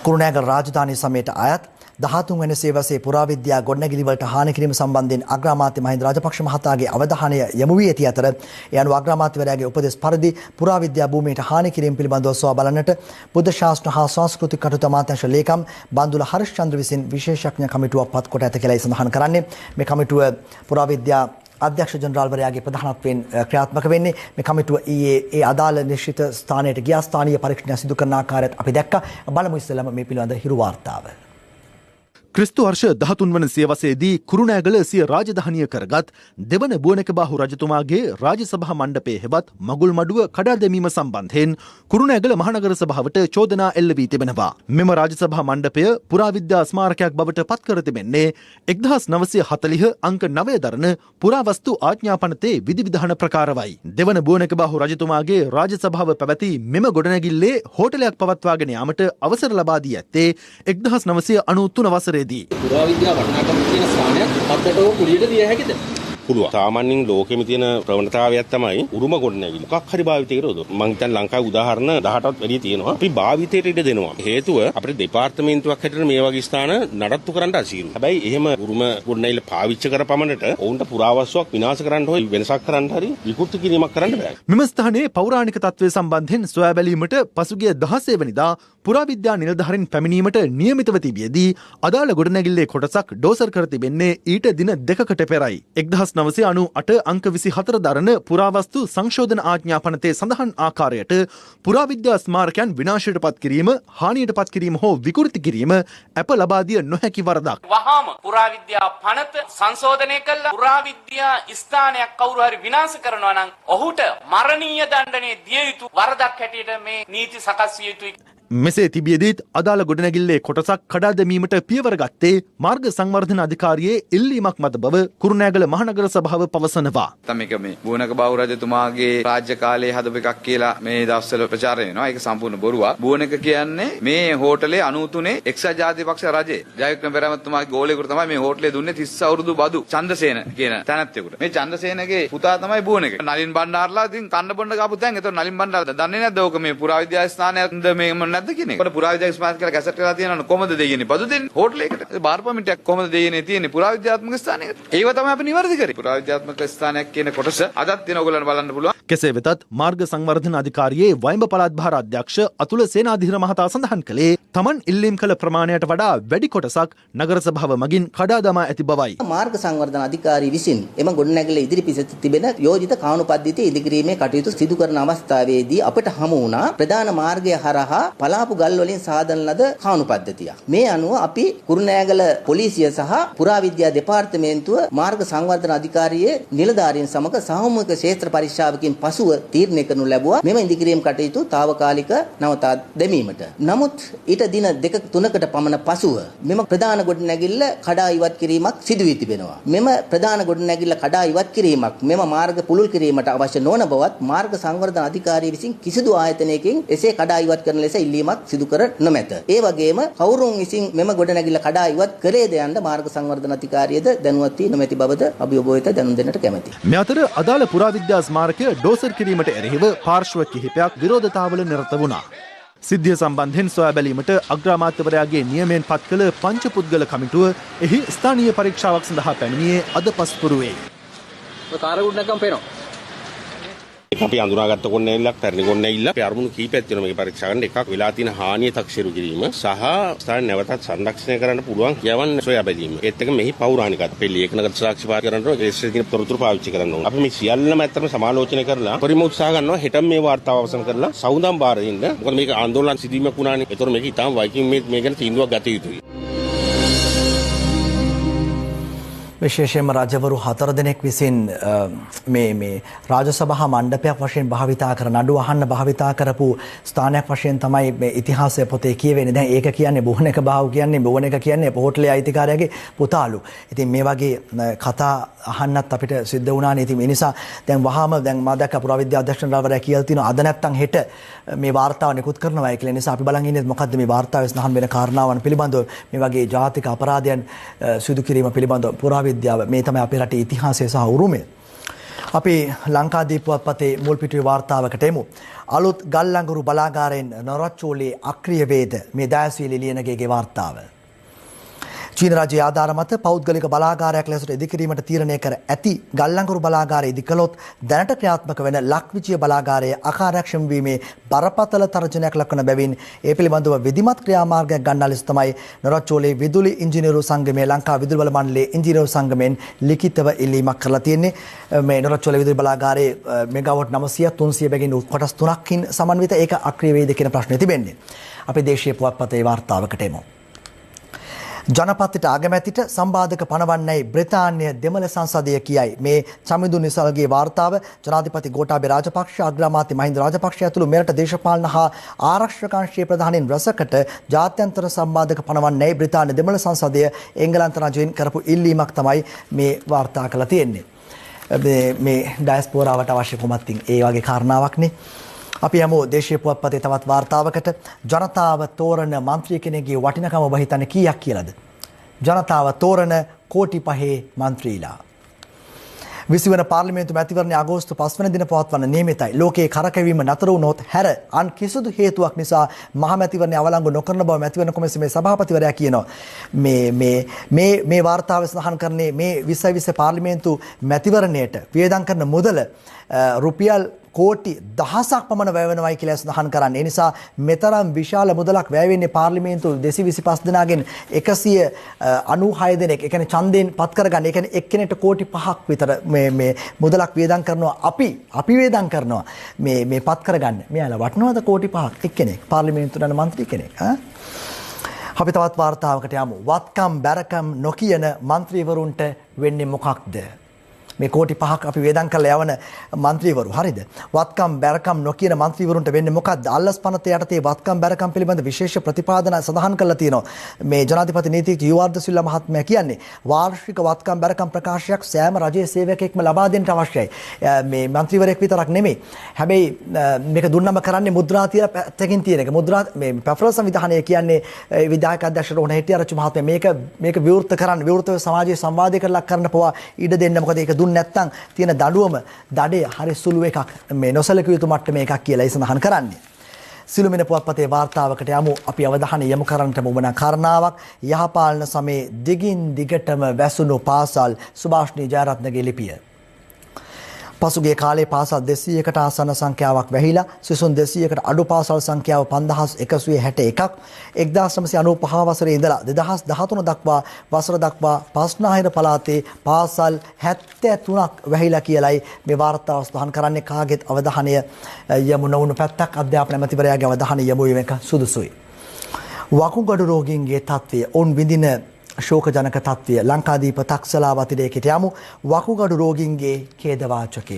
Speaker 3: කුරුණෑගල රාජධානි සමයට අයත් 13 වෙනි සේවසේ පුරාවිද්‍යා ගොඩනැගිලි වලට හානි කිරීම සම්බන්ධයෙන් අග්‍රාමාත්‍ය මහින්ද රාජපක්ෂ මහතාගේ අවධානය යොමු වී ඇති අතර ඒ අනුව අග්‍රාමාත්‍යවරයාගේ උපදෙස් පරිදි පුරාවිද්‍යා භූමියට හානි කිරීම පිළිබඳව සොයා බලන්නට බුද්ධ ශාස්ත්‍ර හා සංස්කෘතික කටයුතු අමාත්‍යාංශ ලේකම් බන්දුල හරිශ්චන්ද්‍ර විසින් විශේෂඥ කමිටුවක් පත් කොට ඇත කියලායි සඳහන් කරන්නේ. මේ කමිටුව පුරාවිද්‍යා අධ්‍යක්ෂ ජනරාල්වරයාගේ ප්‍රධානත්වයෙන් ක්‍රියාත්මක වෙන්නේ. මේ කමිටුව ඊයේ ඒ අදාළ නිශ්චිත ස්ථානයට ගියා. ස්ථානීය පරීක්ෂණ සිදු කරන ආකාරයත් අපි දැක්කා. බලමු ඉස්සෙල්ලාම මේ පිළිබඳ හිරු වාර්තාව.
Speaker 20: ක්‍රිස්තු වර්ෂ 13 වන සියවසේදී කුරුණෑගල සිය රාජධානිය කරගත් දෙවන බුවනකබාහු රජතුමාගේ රාජසභා මණ්ඩපයේ හෙවත් මගුල් මඩුව කඩා දැමීම සම්බන්ධයෙන් කුරුණෑගල මහනගර සභාවට චෝදනා එල්ල වී තිබෙනවා. මෙම රාජසභා මණ්ඩපය පුරාවිද්‍යා ස්මාරකයක් බවට පත් කර තිබෙන්නේ 1940 අංක 9 දරන පුරාවස්තු ආඥා පනතේ විධිවිධාන ප්‍රකාරවයි. දෙවන බුවනකබාහු රජතුමාගේ රාජසභාව පැවති මෙම ගොඩනැගිල්ලේ හෝටලයක් පවත්වාගෙන යාමට අවසර ලබා දී ඇත්තේ 1993 වසරේ.
Speaker 2: පුරාවිද්‍යා වටිනාකම තියෙන ස්ථානයක් පත්තටව කුලියට දිය හැකිද?
Speaker 4: පුළුවන්. සාමාන්‍යයෙන් ලෝකෙම තියෙන ප්‍රවණතාවයක් තමයි උරුම ගොඩනැගිලි. මොකක් හරි භාවිතය කරොත් මං හිතන්නේ ලංකාවේ උදාහරණ 18ක් වැඩිය තියෙනවා. අපි භාවිතයට ඉඩ දෙනවා. හේතුව අපිට දෙපාර්තමේන්තුවක් හැටියට මේ වගේ ස්ථාන නඩත්තු කරන්න අසීරුයි. හැබැයි එහෙම උරුම ගොඩනැගිල්ල පාවිච්චි කර පමණට ඔවුන්ට පුරාවස්තුවක් විනාශ කරන්න හෝ වෙනසක් කරන්න හරි විකෘති කිරීමක් කරන්න බෑ.
Speaker 20: මෙම ස්ථානයේ පෞරාණික තත්ත්වය සම්බන්ධයෙන් සොයා බැලීමට පසුගිය 16 වෙනිදා පුරාවිද්‍යා නිලධාරීන් පැමිණීමට නියමිතව තිබියදී අදාළ ගොඩනැගිල්ලේ කොටසක් ඩෝසර් කර තිබෙන්නේ ඊට දින දෙකකට පෙරයි. 1998 අංක 24 දරන පුරාවස්තු සංශෝධන ආඥා පනතේ සඳහන් ආකාරයට පුරාවිද්‍යා ස්මාරකයන් විනාශයට පත් කිරීම, හානියට පත් කිරීම හෝ විකෘති කිරීම අප ලබා දිය නොහැකි වරදක්.
Speaker 5: වහාම පුරාවිද්‍යා පනත සංශෝධනය කළා පුරාවිද්‍යා ස්ථානයක් කවුරු හරි විනාශ කරනවා නම් ඔහුට මරණීය දණ්ඩනය දිය යුතු වරදක් හැටියට මේ නීති සකස් විය යුතුයි.
Speaker 20: මෙසේ තිබියදීත් අදාළ ගොඩනැගිල්ලේ කොටසක් කඩා දැමීමට පියවර ගත්තේ මාර්ග සංවර්ධන අධිකාරියේ ඉල්ලීමක් මත බව කුරුණෑගල මහනගර සභාව පවසනවා.
Speaker 26: මේක මේ බුවනකබාහු රජතුමාගේ රාජ්‍ය කාලයේ හදපු එකක් කියලා මේ දවස්වල ප්‍රචාරය වෙනවා. ඒක සම්පූර්ණ බොරුවක්. බුවනක කියන්නේ මේ හෝටලේ 93 එක්සත් ජාතික පක්ෂ රජේ ජයවික්‍රම පෙරමතුමාගේ ගෝලයෙකුට තමයි මේ හෝටලේ දුන්නේ 30 අවුරුදු බදු චන්දසේන කියන තැනැත්තෙකුට. මේ චන්දසේනගේ පුතා තමයි බුවනක. නලින් බණ්ඩාරලා ඉතින් කන්න බොන්න ගාපු තැන්. ඒතකොට නලින් බණ්ඩාර දන්නේ නැද්ද ඕක මේ පුරාවිද්‍යා ස්ථානයක්ද මේ නැද්ද කියන එක. ඒකට පුරාවිද්‍යා ස්මාරක කියලා ගැසට් කරලා තියෙනවනේ කොහොමද දෙයියනේ බදු දෙන්නේ හෝටලයකට. බාර් පර්මිට් එකක් කොහොමද දෙයියනේ තියෙන්නේ පුරාවිද්‍යාත්මක ස්ථානයකට. ඒව තමයි අපි නිවැරදි කරේ. පුරාවිද්‍යාත්මක ස්ථානයක් කියන කොටස අදත් තියෙන ඔයගොල්ලන්ට බලන්න පුළුවන්.
Speaker 20: කෙසේ වෙතත් මාර්ග සංවර්ධන අධිකාරියේ වයඹ පළාත් භාර අධ්‍යක්ෂ අතුල සේනාධිර මහතා සඳහන් කළේ තමන් ඉල්ලීම් කළ ප්‍රමාණයට වඩා වැඩි කොටසක් නගර සභාව මගින් කඩා දමා ඇති බවයි.
Speaker 6: මාර්ග සංවර්ධන අධිකාරිය විසින් එම ගොඩනැගිල්ල ඉදිරිපිට තිබෙන යෝජිත කාණු පද්ධතිය ඉදිකිරීමේ කටයුතු සිදු කරන අවස්ථාවේදී අපට හමු වුණා ප්‍රධාන මාර්ගය හරහා පලාපු ගල් වලින් සාදන ලද කාණු පද්ධතියක්. මේ අනුව අපි කුරුණෑගල පොලිසිය සහ පුරාවිද්‍යා දෙපාර්තමේන්තුව මාර්ග සංවර්ධන අධිකාරියේ නිලධාරීන් සමග සාමූහික ක්ෂේත්‍ර පරීක්ෂාවකින් පසුව තීරණය කරනු ලැබුවා මෙම ඉදිකිරීම් කටයුතු තාවකාලික නවතා දැමීමට. නමුත් ඊට දින දෙක තුනකට පමණ පසුව මෙම ප්‍රධාන ගොඩනැගිල්ල කඩා ඉවත් කිරීමක් සිදු වී තිබෙනවා. මෙම ප්‍රධාන ගොඩනැගිල්ල කඩා ඉවත් කිරීමක් මෙම මාර්ග පුළුල් කිරීමට අවශ්‍ය නොවන බවත් මාර්ග සංවර්ධන අධිකාරිය විසින් කිසිදු ආයතනයකින් එසේ කඩා ඉවත් කරන ලෙස ඉල්ලීමක් සිදු කර නොමැත. ඒ වගේම කවුරුන් විසින් මෙම ගොඩනැගිල්ල කඩා ඉවත් කළේද යන්න මාර්ග සංවර්ධන අධිකාරියද දැනුවත් වී නොමැති බවද අපි ඔබ වෙත දැනුම් දෙන්නට කැමැතියි.
Speaker 20: මේ අතර අදාළ පුරාවිද්‍යා ස්මාරකය ඩෝසර් කිරීමට එරෙහිව පාර්ශ්ව කිහිපයක් විරෝධතාවල නිරත වුණා. සිද්ධිය සම්බන්ධයෙන් සොයා බැලීමට අග්‍රාමාත්‍යවරයාගේ නියමයෙන් පත් කළ පංචපුද්ගල කමිටුව එහි ස්ථානීය පරීක්ෂාවක් සඳහා පැමිණියේ අද පස්පුරුවේ.
Speaker 2: ඔය කාරගුඩ් නැග්ගම පේනවා.
Speaker 4: අපි අඳුනාගත්ත ගොඩනැගිල්ලක් පැරණි ගොඩනැගිල්ලක්. අපි අරමුණු කීපයක් තියෙනවා මේක පරීක්ෂා කරන්න. එකක් වෙලා තියෙන හානිය තක්සේරු කිරීම සහ ස්ථාන නැවතත් සංරක්ෂණය කරන්න පුළුවන් කියවන් සොයා බැලීම. ඒත් එක්ක මෙහි පෞරාණිකත්වය. අපේ ලේඛනගත සාක්ෂි පාවිච්චි කරන්න ඕන, ඒ තියෙන තොරතුරු පාවිච්චි කරන්න ඕන. අපි මේ සියල්ලම ඇත්තටම සමාලෝචනය කරලා පරිම උත්සාහ ගන්නවා හෙටම මේ වාර්තාව අවසන් කරලා සෞඳම් බාර දෙන්න. මොකද මේක ආందోලන සිදුවීමක් වුණානේ. ඒතකොට මේක ඉතාම වයිකින් මේ ගැන තීන්දුවක් ගත යුතුයි.
Speaker 3: විශේෂයෙන්ම රජවරු 4 දෙනෙක් විසින් මේ මේ රාජසභා මණ්ඩපයක් වශයෙන් භාවිතා කර නඩු අහන්න භාවිතා කරපු ස්ථානයක් වශයෙන් තමයි මේ ඉතිහාසය පොතේ කියවෙන්නේ. දැන් ඒක කියන්නේ බුවනක බාහුව කියන්නේ බුවනක කියන්නේ හෝටලේ අයිතිකාරයාගේ පුතාලු. ඉතින් මේ වගේ කතා අහන්නත් අපිට සිද්ධ වුණානේ. ඉතින් ඒ නිසා දැන් වහාම දැන් මා දැක්ක පුරාවිද්‍යා අධ්‍යක්ෂ ජනරාල්වරයා කියලා තිනවා අද නැත්තම් හෙට මේ වාර්තාව නිකුත් කරනවා කියලා. ඒ නිසා අපි බලන් ඉන්නේ මොකද්ද මේ වාර්තාවේ සඳහන් වෙන කාරණාවන් පිළිබඳව මේ වගේ ජාතික අපරාධයන් සිදු කිරීම පිළිබඳව පුරාවිද්‍යාව මේ තමයි අපේ රටේ ඉතිහාසය සහ උරුමය. අපි ලංකාදීප පුවත්පතේ මුල් පිටුවේ වාර්තාවකට එමු. අලුත් ගල්ලඟුරු බලාගාරයෙන් නොරොච්චෝලේ අක්‍රිය වේද මේ දයාශීලී ලියනගේගේ වාර්තාව. චීන රජයේ ආධාර මත පෞද්ගලික බලාගාරයක් ලෙසට ඉදිකිරීමට තීරණය කර ඇති ගල්ලඟුරු බලාගාරය ඉදි කළොත් දැනට ක්‍රියාත්මක වෙන ලක්විජය බලාගාරය අකාර්යක්ෂම වීමේ බරපතල තර්ජනයක් ලක්වන බැවින් ඒ පිළිබඳව විධිමත් ක්‍රියාමාර්ගයක් ගන්නා ලෙස තමයි නොරොච්චෝලේ විදුලි ඉංජිනේරු සංගමය ලංකා විදුලි බල මණ්ඩලයේ ඉංජිනේරු සංගමයෙන් ලිඛිතව ඉල්ලීමක් කරලා තියෙන්නේ. මේ නොරොච්චෝලේ විදුලි බලාගාරයේ මෙගාවොට් 900 300 බැගින් කොටස් තුනකින් සමන්විත ඒක අක්‍රිය වේද කියන ප්‍රශ්නය තිබෙන්නේ. අපි දේශීය පුවත්පතේ වාර්තාවකට එමු. ජනපතිට අගමැතිට සම්බාධක පනවන්නයි බ්‍රිතාන්‍ය දෙමළ සංසදය කියයි. මේ චමිඳු නිසල්ගේ වාර්තාව ජනාධිපති ගෝඨාභය රාජපක්ෂ, අග්‍රාමාත්‍ය මහින්ද රාජපක්ෂ ඇතුළු මෙරට දේශපාලන හා ආරක්ෂක අංශයේ ප්‍රධානීන් රැසකට ජාත්‍යන්තර සම්බාධක පනවන්නයි බ්‍රිතාන්‍ය දෙමළ සංසදය එංගලන්ත රජයෙන් කරපු ඉල්ලීමක් තමයි මේ වාර්තා කරලා තියෙන්නේ. මේ ඩයස්පෝරාවට අවශ්‍ය කොමත් ඒ වගේ කාරණාවක්නේ. අපි යමු දේශීය පුවත්පතේ තවත් වාර්තාවකට. ජනතාව තෝරන මන්ත්‍රී කෙනෙක්ගේ වටිනකම ඔබ හිතන්නේ කීයක් කියලාද? ජනතාව තෝරන කෝටි 5 මන්ත්‍රීලා. 20 වන පාර්ලිමේන්තු මැතිවරණය අගෝස්තු 5 වන දින පවත්වන්න නියමිතයි. ලෝකයේ කරකැවීම නතර වුණොත් හැර අන් කිසිදු හේතුවක් නිසා මහ මැතිවරණය අවලංගු නොකරන බව මැතිවරණ කොමිසමේ සභාපතිවරයා කියනවා. මේ මේ මේ මේ වාර්තාව සඳහන් කරන්නේ මේ 2020 පාර්ලිමේන්තු මැතිවරණයට වියදම් කරන මුදල රුපියල් කෝටි 1000ක් පමණ වැය වෙනවයි කියලා සඳහන් කරන්නේ. ඒ නිසා මෙතරම් විශාල මුදලක් වැය වෙන්නේ පාර්ලිමේන්තු 225 දෙනාගෙන් 196 දෙනෙක්. ඒ කියන්නේ ඡන්දයෙන් පත් කරගන්න. ඒ කියන්නේ එක්කෙනෙක්ට කෝටි 5ක් විතර මේ මේ මුදලක් වියදම් කරනවා අපි වියදම් කරනවා මේ මේ පත් කරගන්න. මෙයාලා වටනවද කෝටි 5ක් එක්කෙනෙක් පාර්ලිමේන්තුවට යන මන්ත්‍රී කෙනෙක්? ආ අපි තවත් වාර්තාවකට යමු. වත්කම් බැරකම් නොකියන මන්ත්‍රීවරුන්ට වෙන්නේ මොකක්ද? මේ කෝටි 5ක් අපි වේදම් කරලා යවන මන්ත්‍රීවරු හරිද? වත්කම් බැරකම් නොකියන මන්ත්‍රීවරුන්ට වෙන්නේ මොකක්ද? අල්ලස් පනත යටතේ වත්කම් බැරකම් පිළිබඳ විශේෂ ප්‍රතිපාදන සඳහන් කරලා තියෙනවා. මේ ජනාධිපති නීතිඥ you are ද සිල්වා මහත්මයා කියන්නේ වාර්ෂික වත්කම් බැරකම් ප්‍රකාශයක් සෑම රජයේ සේවකයෙක්ම ලබා දෙන්න අවශ්‍යයි. මේ මන්ත්‍රීවරයෙක් විතරක් නෙමෙයි. හැබැයි මේක දුන්නම කරන්නේ මුද්‍රා තියලා පැත්තකින් තියෙන එක. මුද්‍රා මේ පැෆරල් සංවිධානය කියන්නේ විධායක අධ්‍යක්ෂ රෝහණ හෙට්ටිආරච්චි මහත්මයා මේක විවෘත කරන්න, විවෘතව සමාජයේ සංවාදයකට ලක් කරන්න පවා ඉඩ දෙන්න. මොකද ඒක නැත්තම් තියෙන දඬුවම දඩය හරි සුළු එකක්, මේ නොසලකිය යුතු මට්ටමේ එකක් කියලා ඒ සඳහන් කරන්නේ. සිළුමිණ පුවත්පතේ වාර්තාවකට යමු. අපි අවධානය යොමු කරන්නට උවමනා කාරණාවක් යහපාලන සමයේ දිගින් දිගටම වැසුණු පාසල් සුභාෂ්ණී ජයරත්නගේ ලිපිය. පසුගිය කාලේ පාසල් 200කට ආසන්න සංඛ්‍යාවක් වැහිලා සිසුන් 200කට අඩු පාසල් සංඛ්‍යාව 5161ක් 1995 වසරේ ඉඳලා 2013 දක්වා වසර දක්වා පස්නාහිර පළාතේ පාසල් 73ක් වැහිලා කියලයි මේ වාර්තාව සඳහන් කරන්නේ. කාගෙත් අවධානය යොමු නොවුණු පැත්තක් අධ්‍යාපන ඇමතිවරයාගේ අවධානය යොමු වීම එක සුදුසුයි. වකුගඩු රෝගීන්ගේ තත්ත්වය, ඔවුන් විඳින ශෝකජනක තත්ත්වය ලංකාදීප තක්සලාව අතිරේකයට යමු. වකුගඩු රෝගීන්ගේ ඛේදවාචකය.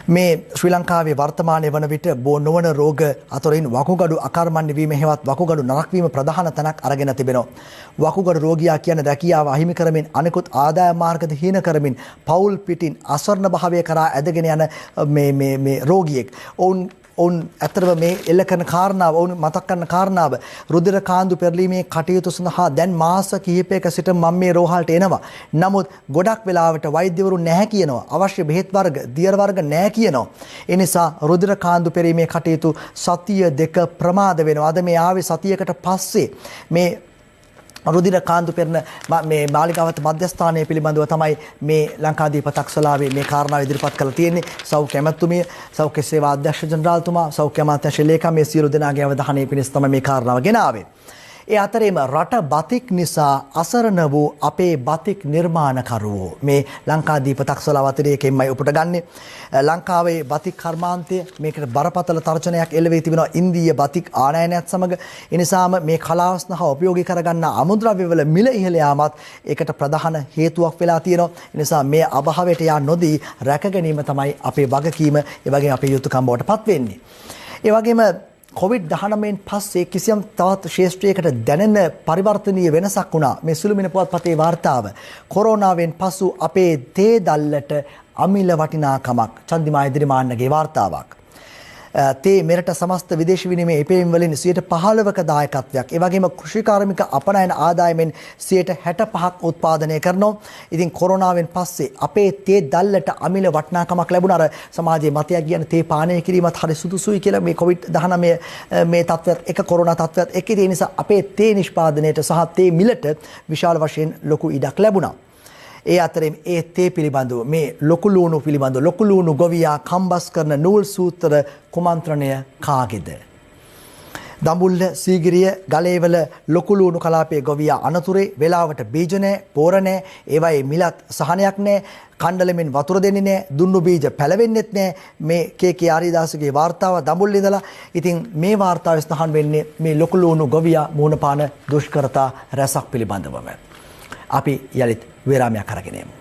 Speaker 3: මේ ශ්‍රී ලංකාවේ වර්තමානයේ වන විට බෝ නොවන රෝග අතරින් වකුගඩු අකර්මණ්‍ය වීම හෙවත් වකුගඩු නරක වීම ප්‍රධාන තැනක් අරගෙන තිබෙනවා. වකුගඩු රෝගියා කියන රැකියාව අහිමි කරමින් අනෙකුත් ආදායම් මාර්ගද හීන කරමින් පවුල් පිටින් අසරණ භාවය කරා ඇදගෙන යන මේ මේ මේ රෝගියෙක්. ඔවුන් ඇත්තටම මේ එල්ල කරන කාරණාව, ඔවුන් මතක් කරන කාරණාව රුධිර කාන්දු පෙරලීමේ කටයුතු සඳහා දැන් මාස කිහිපයක සිට මම මේ රෝහලට එනවා. නමුත් ගොඩක් වෙලාවට වෛද්‍යවරු නැහැ කියනවා. අවශ්‍ය බෙහෙත් වර්ග, දියර වර්ග නැහැ කියනවා. ඒ නිසා රුධිර කාන්දු පෙරීමේ කටයුතු සතිය දෙක ප්‍රමාද වෙනවා. අද මේ ආවේ සතියකට පස්සේ මේ රුධිර කාන්දු පෙරන මේ මාලිගාවත මධ්‍යස්ථානය පිළිබඳව තමයි මේ ලංකාදීප තක්සලාවේ මේ කාරණාව ඉදිරිපත් කරලා තියෙන්නේ. සෞඛ්‍ය ඇමතුමිය, සෞඛ්‍ය සේවා අධ්‍යක්ෂ ජනරාල්තුමා, සෞඛ්‍ය අමාත්‍යාංශ ලේකම් මේ සියලු දෙනාගේ අවධානය පිණිස තමයි මේ කාරණාව ගෙන ආවේ. ඒ අතරේම රට බතික් නිසා අසරණ වූ අපේ බතික් නිර්මාණකරුවෝ මේ ලංකාදීප තක්සලාව අතිරේකයෙන්මයි උපුට ගන්නෙ. ලංකාවේ බතික් කර්මාන්තය මේකට බරපතල තර්ජනයක් එල්ල වී තිබෙනවා ඉන්දීය බතික් ආනයනයත් සමග. ඒ නිසාම මේ කලාව සහ උපයෝගී කරගන්නා අමුද්‍රව්‍යවල මිල ඉහළ යාමත් ඒකට ප්‍රධාන හේතුවක් වෙලා තියෙනවා. ඒ නිසා මේ අභාවයට යා නොදී රැක ගැනීම තමයි අපේ වගකීම, ඒ වගේම අපේ යුතුයකම් බවට පත් වෙන්නේ. ඒ වගේම කොවිඩ්-19 පස්සේ කිසියම් තවත් ක්ෂේත්‍රයකට දැනෙන පරිවර්තනීය වෙනසක් වුණා. මේ සුළුමිණ පුවත්පතේ වාර්තාව. කොරෝනාවෙන් පසු අපේ තේ දැල්ලට අමිල වටිනාකමක්. චන්දිමා ඉදිරිමාන්නගේ වාර්තාවක්. තේ මෙරට සමස්ත විදේශ විනිමය ඉපයීම් වලින් 15%ක දායකත්වයක්. ඒ වගේම කෘෂිකාර්මික අපනයන ආදායමෙන් 65%ක් උත්පාදනය කරනවා. ඉතින් කොරෝනාවෙන් පස්සේ අපේ තේ දැල්ලට අමිල වටිනාකමක් ලැබුණා. අර සමාජයේ මතයක් කියන තේ පානය කිරීමත් හරි සුදුසුයි කියලා මේ කොවිඩ්-19 මේ තත්ත්වයත් එක කොරෝනා තත්ත්වයත් එක්ක. ඒ නිසා අපේ තේ නිෂ්පාදනයට සහ තේ මිලට විශාල වශයෙන් ලොකු ඉඩක් ලැබුණා. ඒ අතරින් ඒ තේ පිළිබඳව මේ ලොකු ලූණු පිළිබඳව ලොකු ලූණු ගොවියා කම්බස් කරන නූල් සූත්‍ර කුමන්ත්‍රණය කාගේද? දඹුල්ල, සීගිරිය, ගලේවල ලොකු ලූණු කලාපයේ ගොවියා අනතුරේ වේලාවට බීජ නැහැ, පෝර නැහැ, ඒවයේ මිලත් සහනයක් නැහැ, කණ්ඩලමින් වතුර දෙන්නේ නැහැ, දුන්නු බීජ පැලවෙන්නෙත් නැහැ. මේ කේ.කේ ආරියදාසගේ වාර්තාව දඹුල්ල ඉඳලා. ඉතින් මේ වාර්තාවේ සඳහන් වෙන්නේ මේ ලොකු ලූණු ගොවියා මුහුණ පාන දුෂ්කරතා රැසක් පිළිබඳවම. අපි යලිත් විරාමයක් අරගෙන යමු.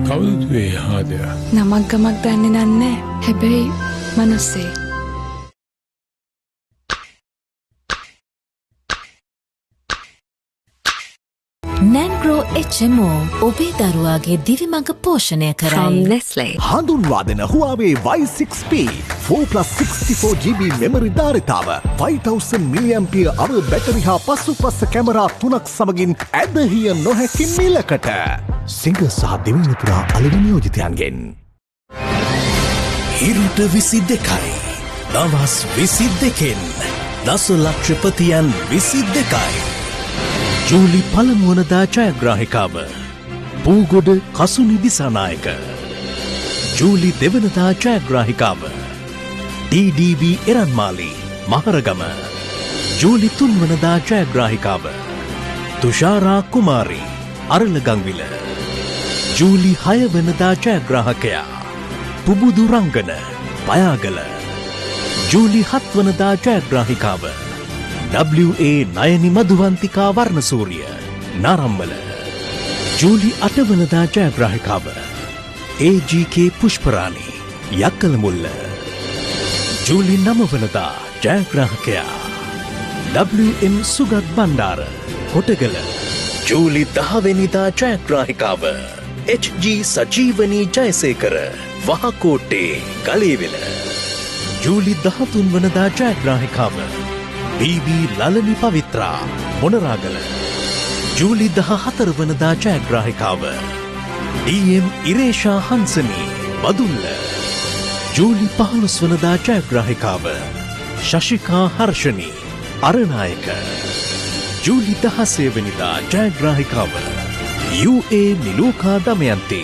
Speaker 7: කවුද මේ හාදයා?
Speaker 10: නමක් ගමක් දන්නේ නෑ. හැබැයි මනුස්සේ.
Speaker 1: Nangrow HMO ඔබේ දරුවාගේ දිවිමඟ පෝෂණය කරයි.
Speaker 8: From Nestle.
Speaker 18: හඳුන්වා දෙන Huawei Y6P 4+64GB memory ධාරිතාව 5000 mAh battery හා පසුපස කැමරා තුනක් සමගින් ඇදහිය නොහැකි මිලකට සිංහ සහ දෙවන පුරා අලෙවි නියෝජිතයන්ගෙන්
Speaker 11: හිරුට 22යි දවස් 22න් දසලක්ෂපතියන් 22යි. ජූලි පළමුවනදා ජයග්‍රාහිකාව පූගොඩ කසුනි දිසානායක. ජූලි දෙවනදා ජයග්‍රාහිකාව DDB Eranmali Maharagama. ජූලි තුන්වනදා ජයග්‍රාහිකාව තුෂාරා කුමාරි අරලගංවිල. ජූලි හයවනදා ජයග්‍රාහකයා පුබුදු රංගන පයාගල. ජූලි හත්වනදා ජයග්‍රාහිකාව W.A. Nayani Madhuvanthika Warnasuriya Naramwala. ජූලි අටවනදා ජයග්‍රාහිකාව A.G.K. Pushparani Yakkalamulla. ජූලි නවවනදා ජයග්‍රාහකයා W.M. Sugath Bandara Kotagala. ජූලි 10වෙනිදා ජයග්‍රාහිකාව H.G. Sajeewani Jayasekara Wahakotte Galewela. ජූලි 13 වනදා ජයග්‍රාහිකාව B.B. Lalani Pavithra Monaragala. ජූලි 14 වනදා ජයග්‍රාහිකාව D.M. Iresha Hansani Badulla. ජූලි 15 වනදා ජයග්‍රාහිකාව ශශිකා හර්ෂණී අරනායක. ජූලි 16 වෙනිදා ජයග්‍රාහිකාව U.A. Niluka Damayanthi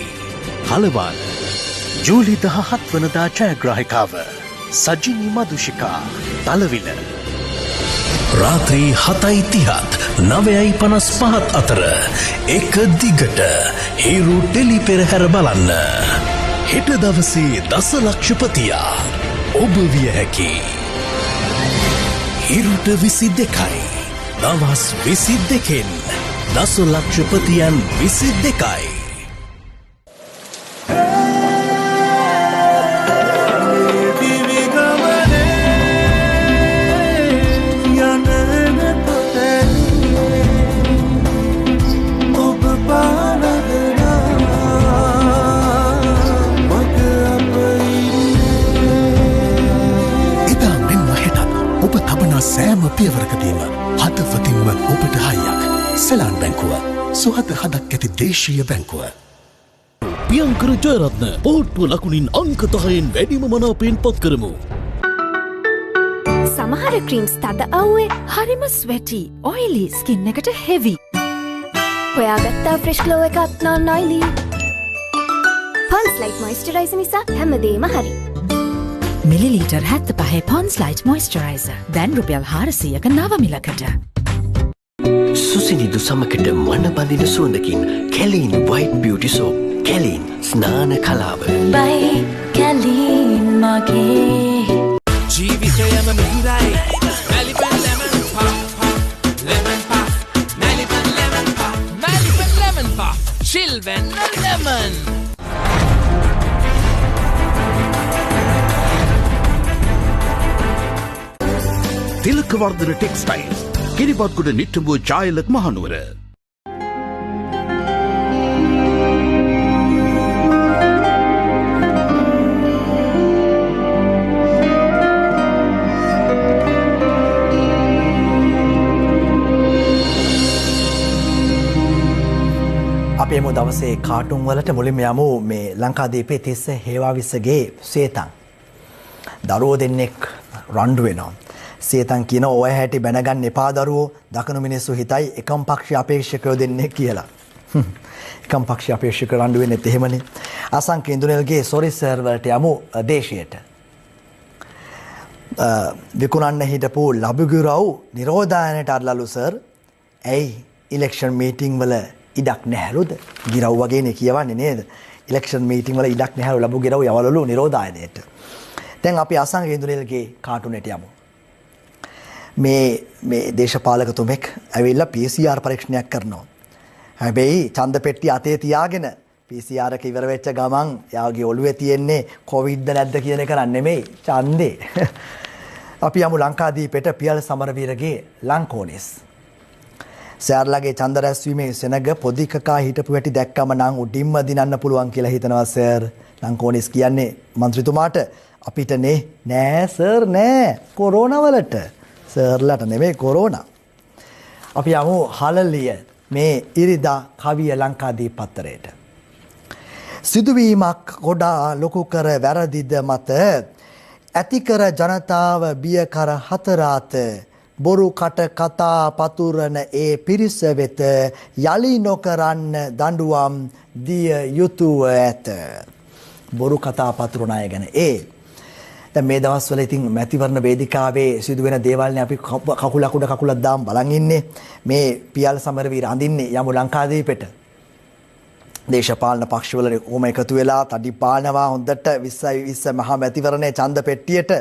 Speaker 11: Kalawana. ජූලි 17 වනදා ජයග්‍රාහිකාව සජිනි මදුෂිකා තලවිල. රාත්‍රී 7:30ත් 9:55ත් අතර එක දිගට හිරු tele පෙරහැර බලන්න. හෙට දවසේ දසලක්ෂපතියා ඔබ විය හැකි. හිරුට 22යි දවස් 22න් දසලක්ෂපතියන් 22යි.
Speaker 18: සෑම පියවරකදීම හදවතින්ම ඔබට හයියක්. සෙලාන් බැංකුව, සුහද හදක් ඇති දේශීය බැංකුව.
Speaker 11: පියංකර ජයරත්න පොහොට්ටුව ලකුණින් අංක 10න් වැඩිම මනාපයෙන් පත් කරමු.
Speaker 10: සමහර ක්‍රීම්ස් තද අවුවේ
Speaker 1: හරිම ස්වෙටි, ඔයිලි, ස්කින් එකට හෙවි.
Speaker 10: හොයාගත්තා ෆ්‍රෙෂ් ග්ලෝ එකක් non oily. Pond's Light moisturizer නිසා හැමදේම හරි.
Speaker 1: මිලිලීටර් 75 Pond's Light moisturizer දැන් රුපියල් 400ක නව මිලකට.
Speaker 13: සුසිනිදු සමකට මන බඳින සුවඳකින් කැලීන් වයිට් බියුටි සෝප්. කැලීන් ස්නාන කලාව.
Speaker 1: බයි කැලීන් මගේ
Speaker 16: ජීවිතයම මිහිරයි. මැලිපන් lemon puff puff lemon puff Maliban lemon puff Maliban lemon puff chill වෙන්න lemon.
Speaker 17: Thilakawardhana textiles, Kiribathgoda, Nittambuwa, Jayalath, Mahanuwara.
Speaker 3: අපි යමු දවසේ කාටුන් වලට. මුලින්ම යමු මේ ලංකාදීපේ තිස්ස හේවාවිස්සගේ සේතන්. දරුවෝ දෙන්නෙක් රණ්ඩු වෙනවා. සේතන් කියන ඔය හැටි බැනගන්න එපා දරුවෝ, දකනු මිනිස්සු හිතයි එකම පක්ෂ අපේක්ෂකයෝ දෙන්නෙක් කියලා. එකම පක්ෂ අපේක්ෂක රණ්ඩු වෙන්නෙත් එහෙමනේ. අසංක ඉන්දුනෙල්ගේ සොරි සර් වලට යමු දේශයට. විකුණන්න හිටපු ලබුගුරව් නිරෝධායනයට අරලලු සර්. ඇයි ඉලෙක්ෂන් මීටින් වල ඉඩක් නැහැලුද? ගිරව් වගේනේ කියවන්නේ නේද? ඉලෙක්ෂන් මීටින් වල ඉඩක් නැහැලු ලබු ගිරව් යවලලු නිරෝධායනයට. දැන් අපි අසංග ඉන්දුනෙල්ගේ කාටුනට යමු. මේ මේ දේශපාලකතුමෙක් ඇවිල්ලා PCR පරීක්ෂණයක් කරනවා. හැබැයි ඡන්ද පෙට්ටිය අතේ තියාගෙන PCR එක ඉවර වෙච්ච ගමන් යාගේ ඔළුවේ තියෙන්නේ කොවිඩ්ද නැද්ද කියන එක නන් නෙමෙයි ඡන්දේ. අපි යමු ලංකාදීපෙට පියල් සමරවීරගේ ලංකෝනිස්. සර්ලාගේ ඡන්ද රැස්වීමේ සෙනග පොඩි කකා හිටපු හැටි දැක්කම නම් උඩින්ම දිනන්න පුළුවන් කියලා හිතනවා සර්. ලංකෝනිස් කියන්නේ මන්ත්‍රීතුමාට අපිට නේ නෑ සර් නෑ කොරෝනා වලට. සර්ලාට නෙමෙයි කොරෝනා. අපි යමු හලලිය මේ ඉරිදා කවිය ලංකාදීප පත්තරයට. සිදුවීමක් ගොඩා ලොකු කර වැරදිද මත ඇති කර ජනතාව බිය කර හතරාත බොරු කට කතා පතුරන ඒ පිරිස වෙත යලි නොකරන්න දඬුවම් දිය යුතුව ඇත. බොරු කතා පතුරන අය ගැන ඒ දැන් මේ දවස්වල ඉතින් මැතිවරණ වේදිකාවේ සිදුවෙන දේවල්නේ අපි කකුලක් උඩ කකුලක් දාන් බලන් ඉන්නේ. මේ පියල් සමරවීර අඳින්නේ යමු ලංකාදීපෙට. දේශපාලන පක්ෂවල කොහොම එකතු වෙලා තඩි පානවා හොඳට 20 20 මහා මැතිවරණයේ ඡන්ද පෙට්ටියට.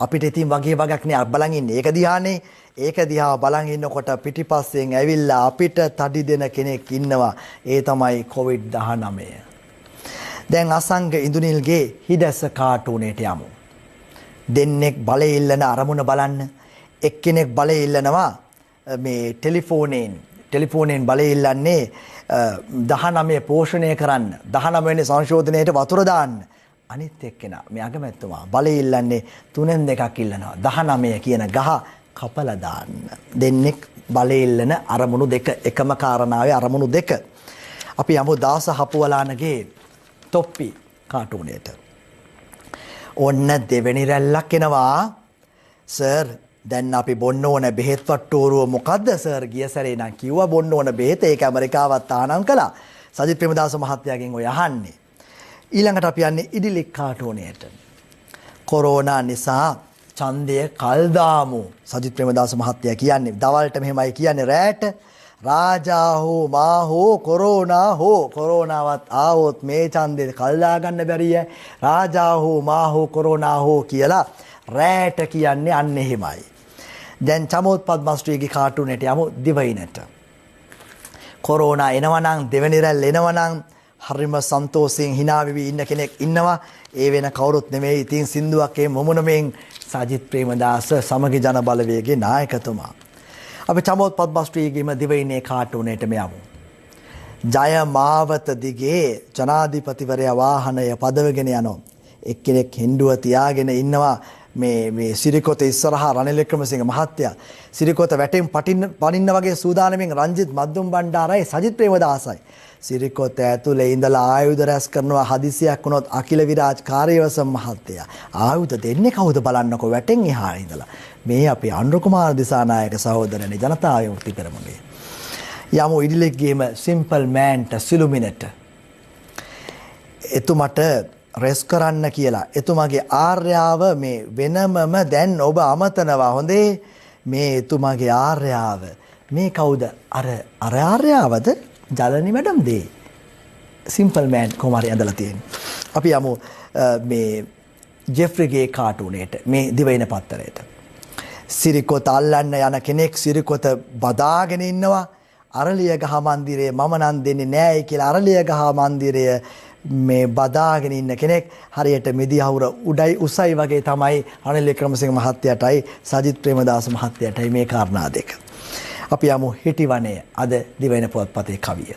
Speaker 3: අපිට ඉතින් වගේ වගක් නේ බලන් ඉන්නේ. ඒක දිහානේ. ඒක දිහා බලන් ඉන්නකොට පිටිපස්සෙන් ඇවිල්ලා අපිට තඩි දෙන කෙනෙක් ඉන්නවා. ඒ තමයි කොවිඩ්-19. දැන් අසංග ඉඳුනිල්ගේ හිඩැස කාටුනේට යමු. දෙන්නෙක් බලය ඉල්ලන අරමුණ බලන්න. එක්කෙනෙක් බලය ඉල්ලනවා මේ ටෙලිෆෝනෙන් බලය ඉල්ලන්නේ 19 පෝෂණය කරන්න, 19 වෙනි සංශෝධනයට වතුර දාන්න. අනිත් එක්කෙනා මේ අගමැතිතුමා බලය ඉල්ලන්නේ 3න් 2ක් ඉල්ලනවා. 19 කියන ගහ කපලා දාන්න. දෙන්නෙක් බලය ඉල්ලන අරමුණු දෙක, එකම කාරණාවේ අරමුණු දෙක. අපි යමු දාස හපුවලානගේ තොප්පි කාටුනේට. ඔන්න දෙවෙනි රැල්ලක් එනවා. සර් දැන් අපි බොන්න ඕන බෙහෙත් වට්ටෝරුව මොකද්ද සර්? ගිය සැරේ නම් කිව්වා බොන්න ඕන බෙහෙත, ඒක ඇමරිකාවත් තහනම් කළා. සජිත් ප්‍රේමදාස මහත්තයාගෙන් ඔය අහන්නේ. ඊළඟට අපි යන්නේ ඉඩිලික් කාටුනේට. කොරෝනා නිසා ඡන්දය කල් දාමු. සජිත් ප්‍රේමදාස මහත්තයා කියන්නේ දවල්ට මෙහෙමයි කියන්නේ, රැට රාජා හෝ මා හෝ කොරෝනා හෝ, කොරෝනාවත් ආවොත් මේ ඡන්දේ කල් දාගන්න බැරිය. රාජා හෝ මා හෝ කොරෝනා හෝ කියලා රැට කියන්නේ අන්න එහෙමයි. දැන් චමෝත් පද්මශ්‍රීගේ කාටුනේට යමු දිවයිනට. කොරෝනා එනවා නම්, දෙවෙනි රැල්ල එනවා නම් හරිම සන්තෝෂයෙන් hina වෙවි ඉන්න කෙනෙක් ඉන්නවා. ඒ වෙන කවුරුත් නෙමෙයි. ඉතින් සින්දුවක් ඒ මොමුණමෙන් සජිත් ප්‍රේමදාස සමගි ජන බලවේගයේ නායකතුමා. අපි චමෝත් පද්මශ්‍රීගේම දිවයිනේ කාටුනේටම යමු. ජය මාවත දිගේ ජනාධිපතිවරයා වාහනය පදවගෙන යනවා. එක්කෙනෙක් හෙන්ඩුව තියාගෙන ඉන්නවා මේ මේ සිරිකොත ඉස්සරහා රනිල් වික්‍රමසිංහ මහත්තයා සිරිකොත වැටෙන් පනින්න වගේ සූදානමින් රංජිත් මද්දුම් බණ්ඩාරයි සජිත් ප්‍රේමදාසයි සිරිකොත ඇතුලේ ඉඳලා ආයුධ රැස් කරනවා. හදිසියක් වුණොත් අකිල විරාජ් කාර්යවසම් මහත්තයා ආයුධ දෙන්නේ කවුද බලන්නකෝ වැටෙන් එහා ඉඳලා. මේ අපේ අනුර කුමාර දිසානායක සහෝදරනේ ජනතා විමුක්ති පෙරමුණේ. යමු ඉඩිලෙක්ගේම සිම්පල් මෑන්ට සිළුමිනට. එතුමට රෙස් කරන්න කියලා එතුමාගේ ආර්යාව මේ වෙනමම දැන් ඔබ අමතනවා. හොඳේ මේ එතුමාගේ ආර්යාව මේ කවුද? අර අර ආර්යාවද? ජලනි මැඩම් දේ. සිම්පල් මෑන් කොහොම හරි ඇඳලා තියෙන්නේ. අපි යමු මේ ජෙෆ්රිගේ කාටුනේට, මේ දිවයින පත්තරයට. සිරිකොත අල්ලන්න යන කෙනෙක් සිරිකොත බදාගෙන ඉන්නවා. අරලිය ගහ මන්දිරය මම නම් දෙන්නේ නෑයි කියලා අරලිය ගහ මන්දිරය මේ බදාගෙන ඉන්න කෙනෙක් හරියට මිදිහවුර උඩයි උසයි වගේ තමයි රනිල් වික්‍රමසිංහ මහත්තයාටයි සජිත් ප්‍රේමදාස මහත්තයාටයි මේ කාරණා දෙක. අපි යමු හිටිවනේ අද දිවයින පුවත්පතේ කවිය.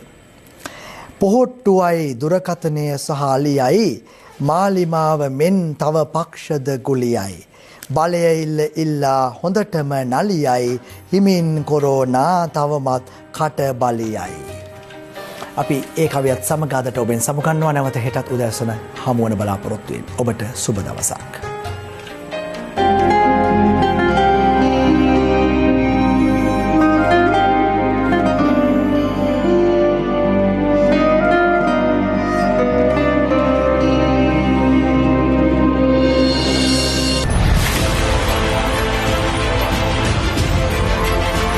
Speaker 3: පොහොට්ටුවයි දුරකථනය සහ අලියයි මාලිමාව මෙන් තව පක්ෂද ගුලියයි. බලය ඉල්ල ඉල්ලා හොඳටම නලියයි හිමින් කොරෝනා තවමත් කට බලියයි. අපි ඒ කවියත් සමග අදට ඔබෙන් සමුගන්නවා. නැවත හෙටත් උදෑසන හමුවන බලාපොරොත්තු වෙමින්. ඔබට සුබ දවසක්.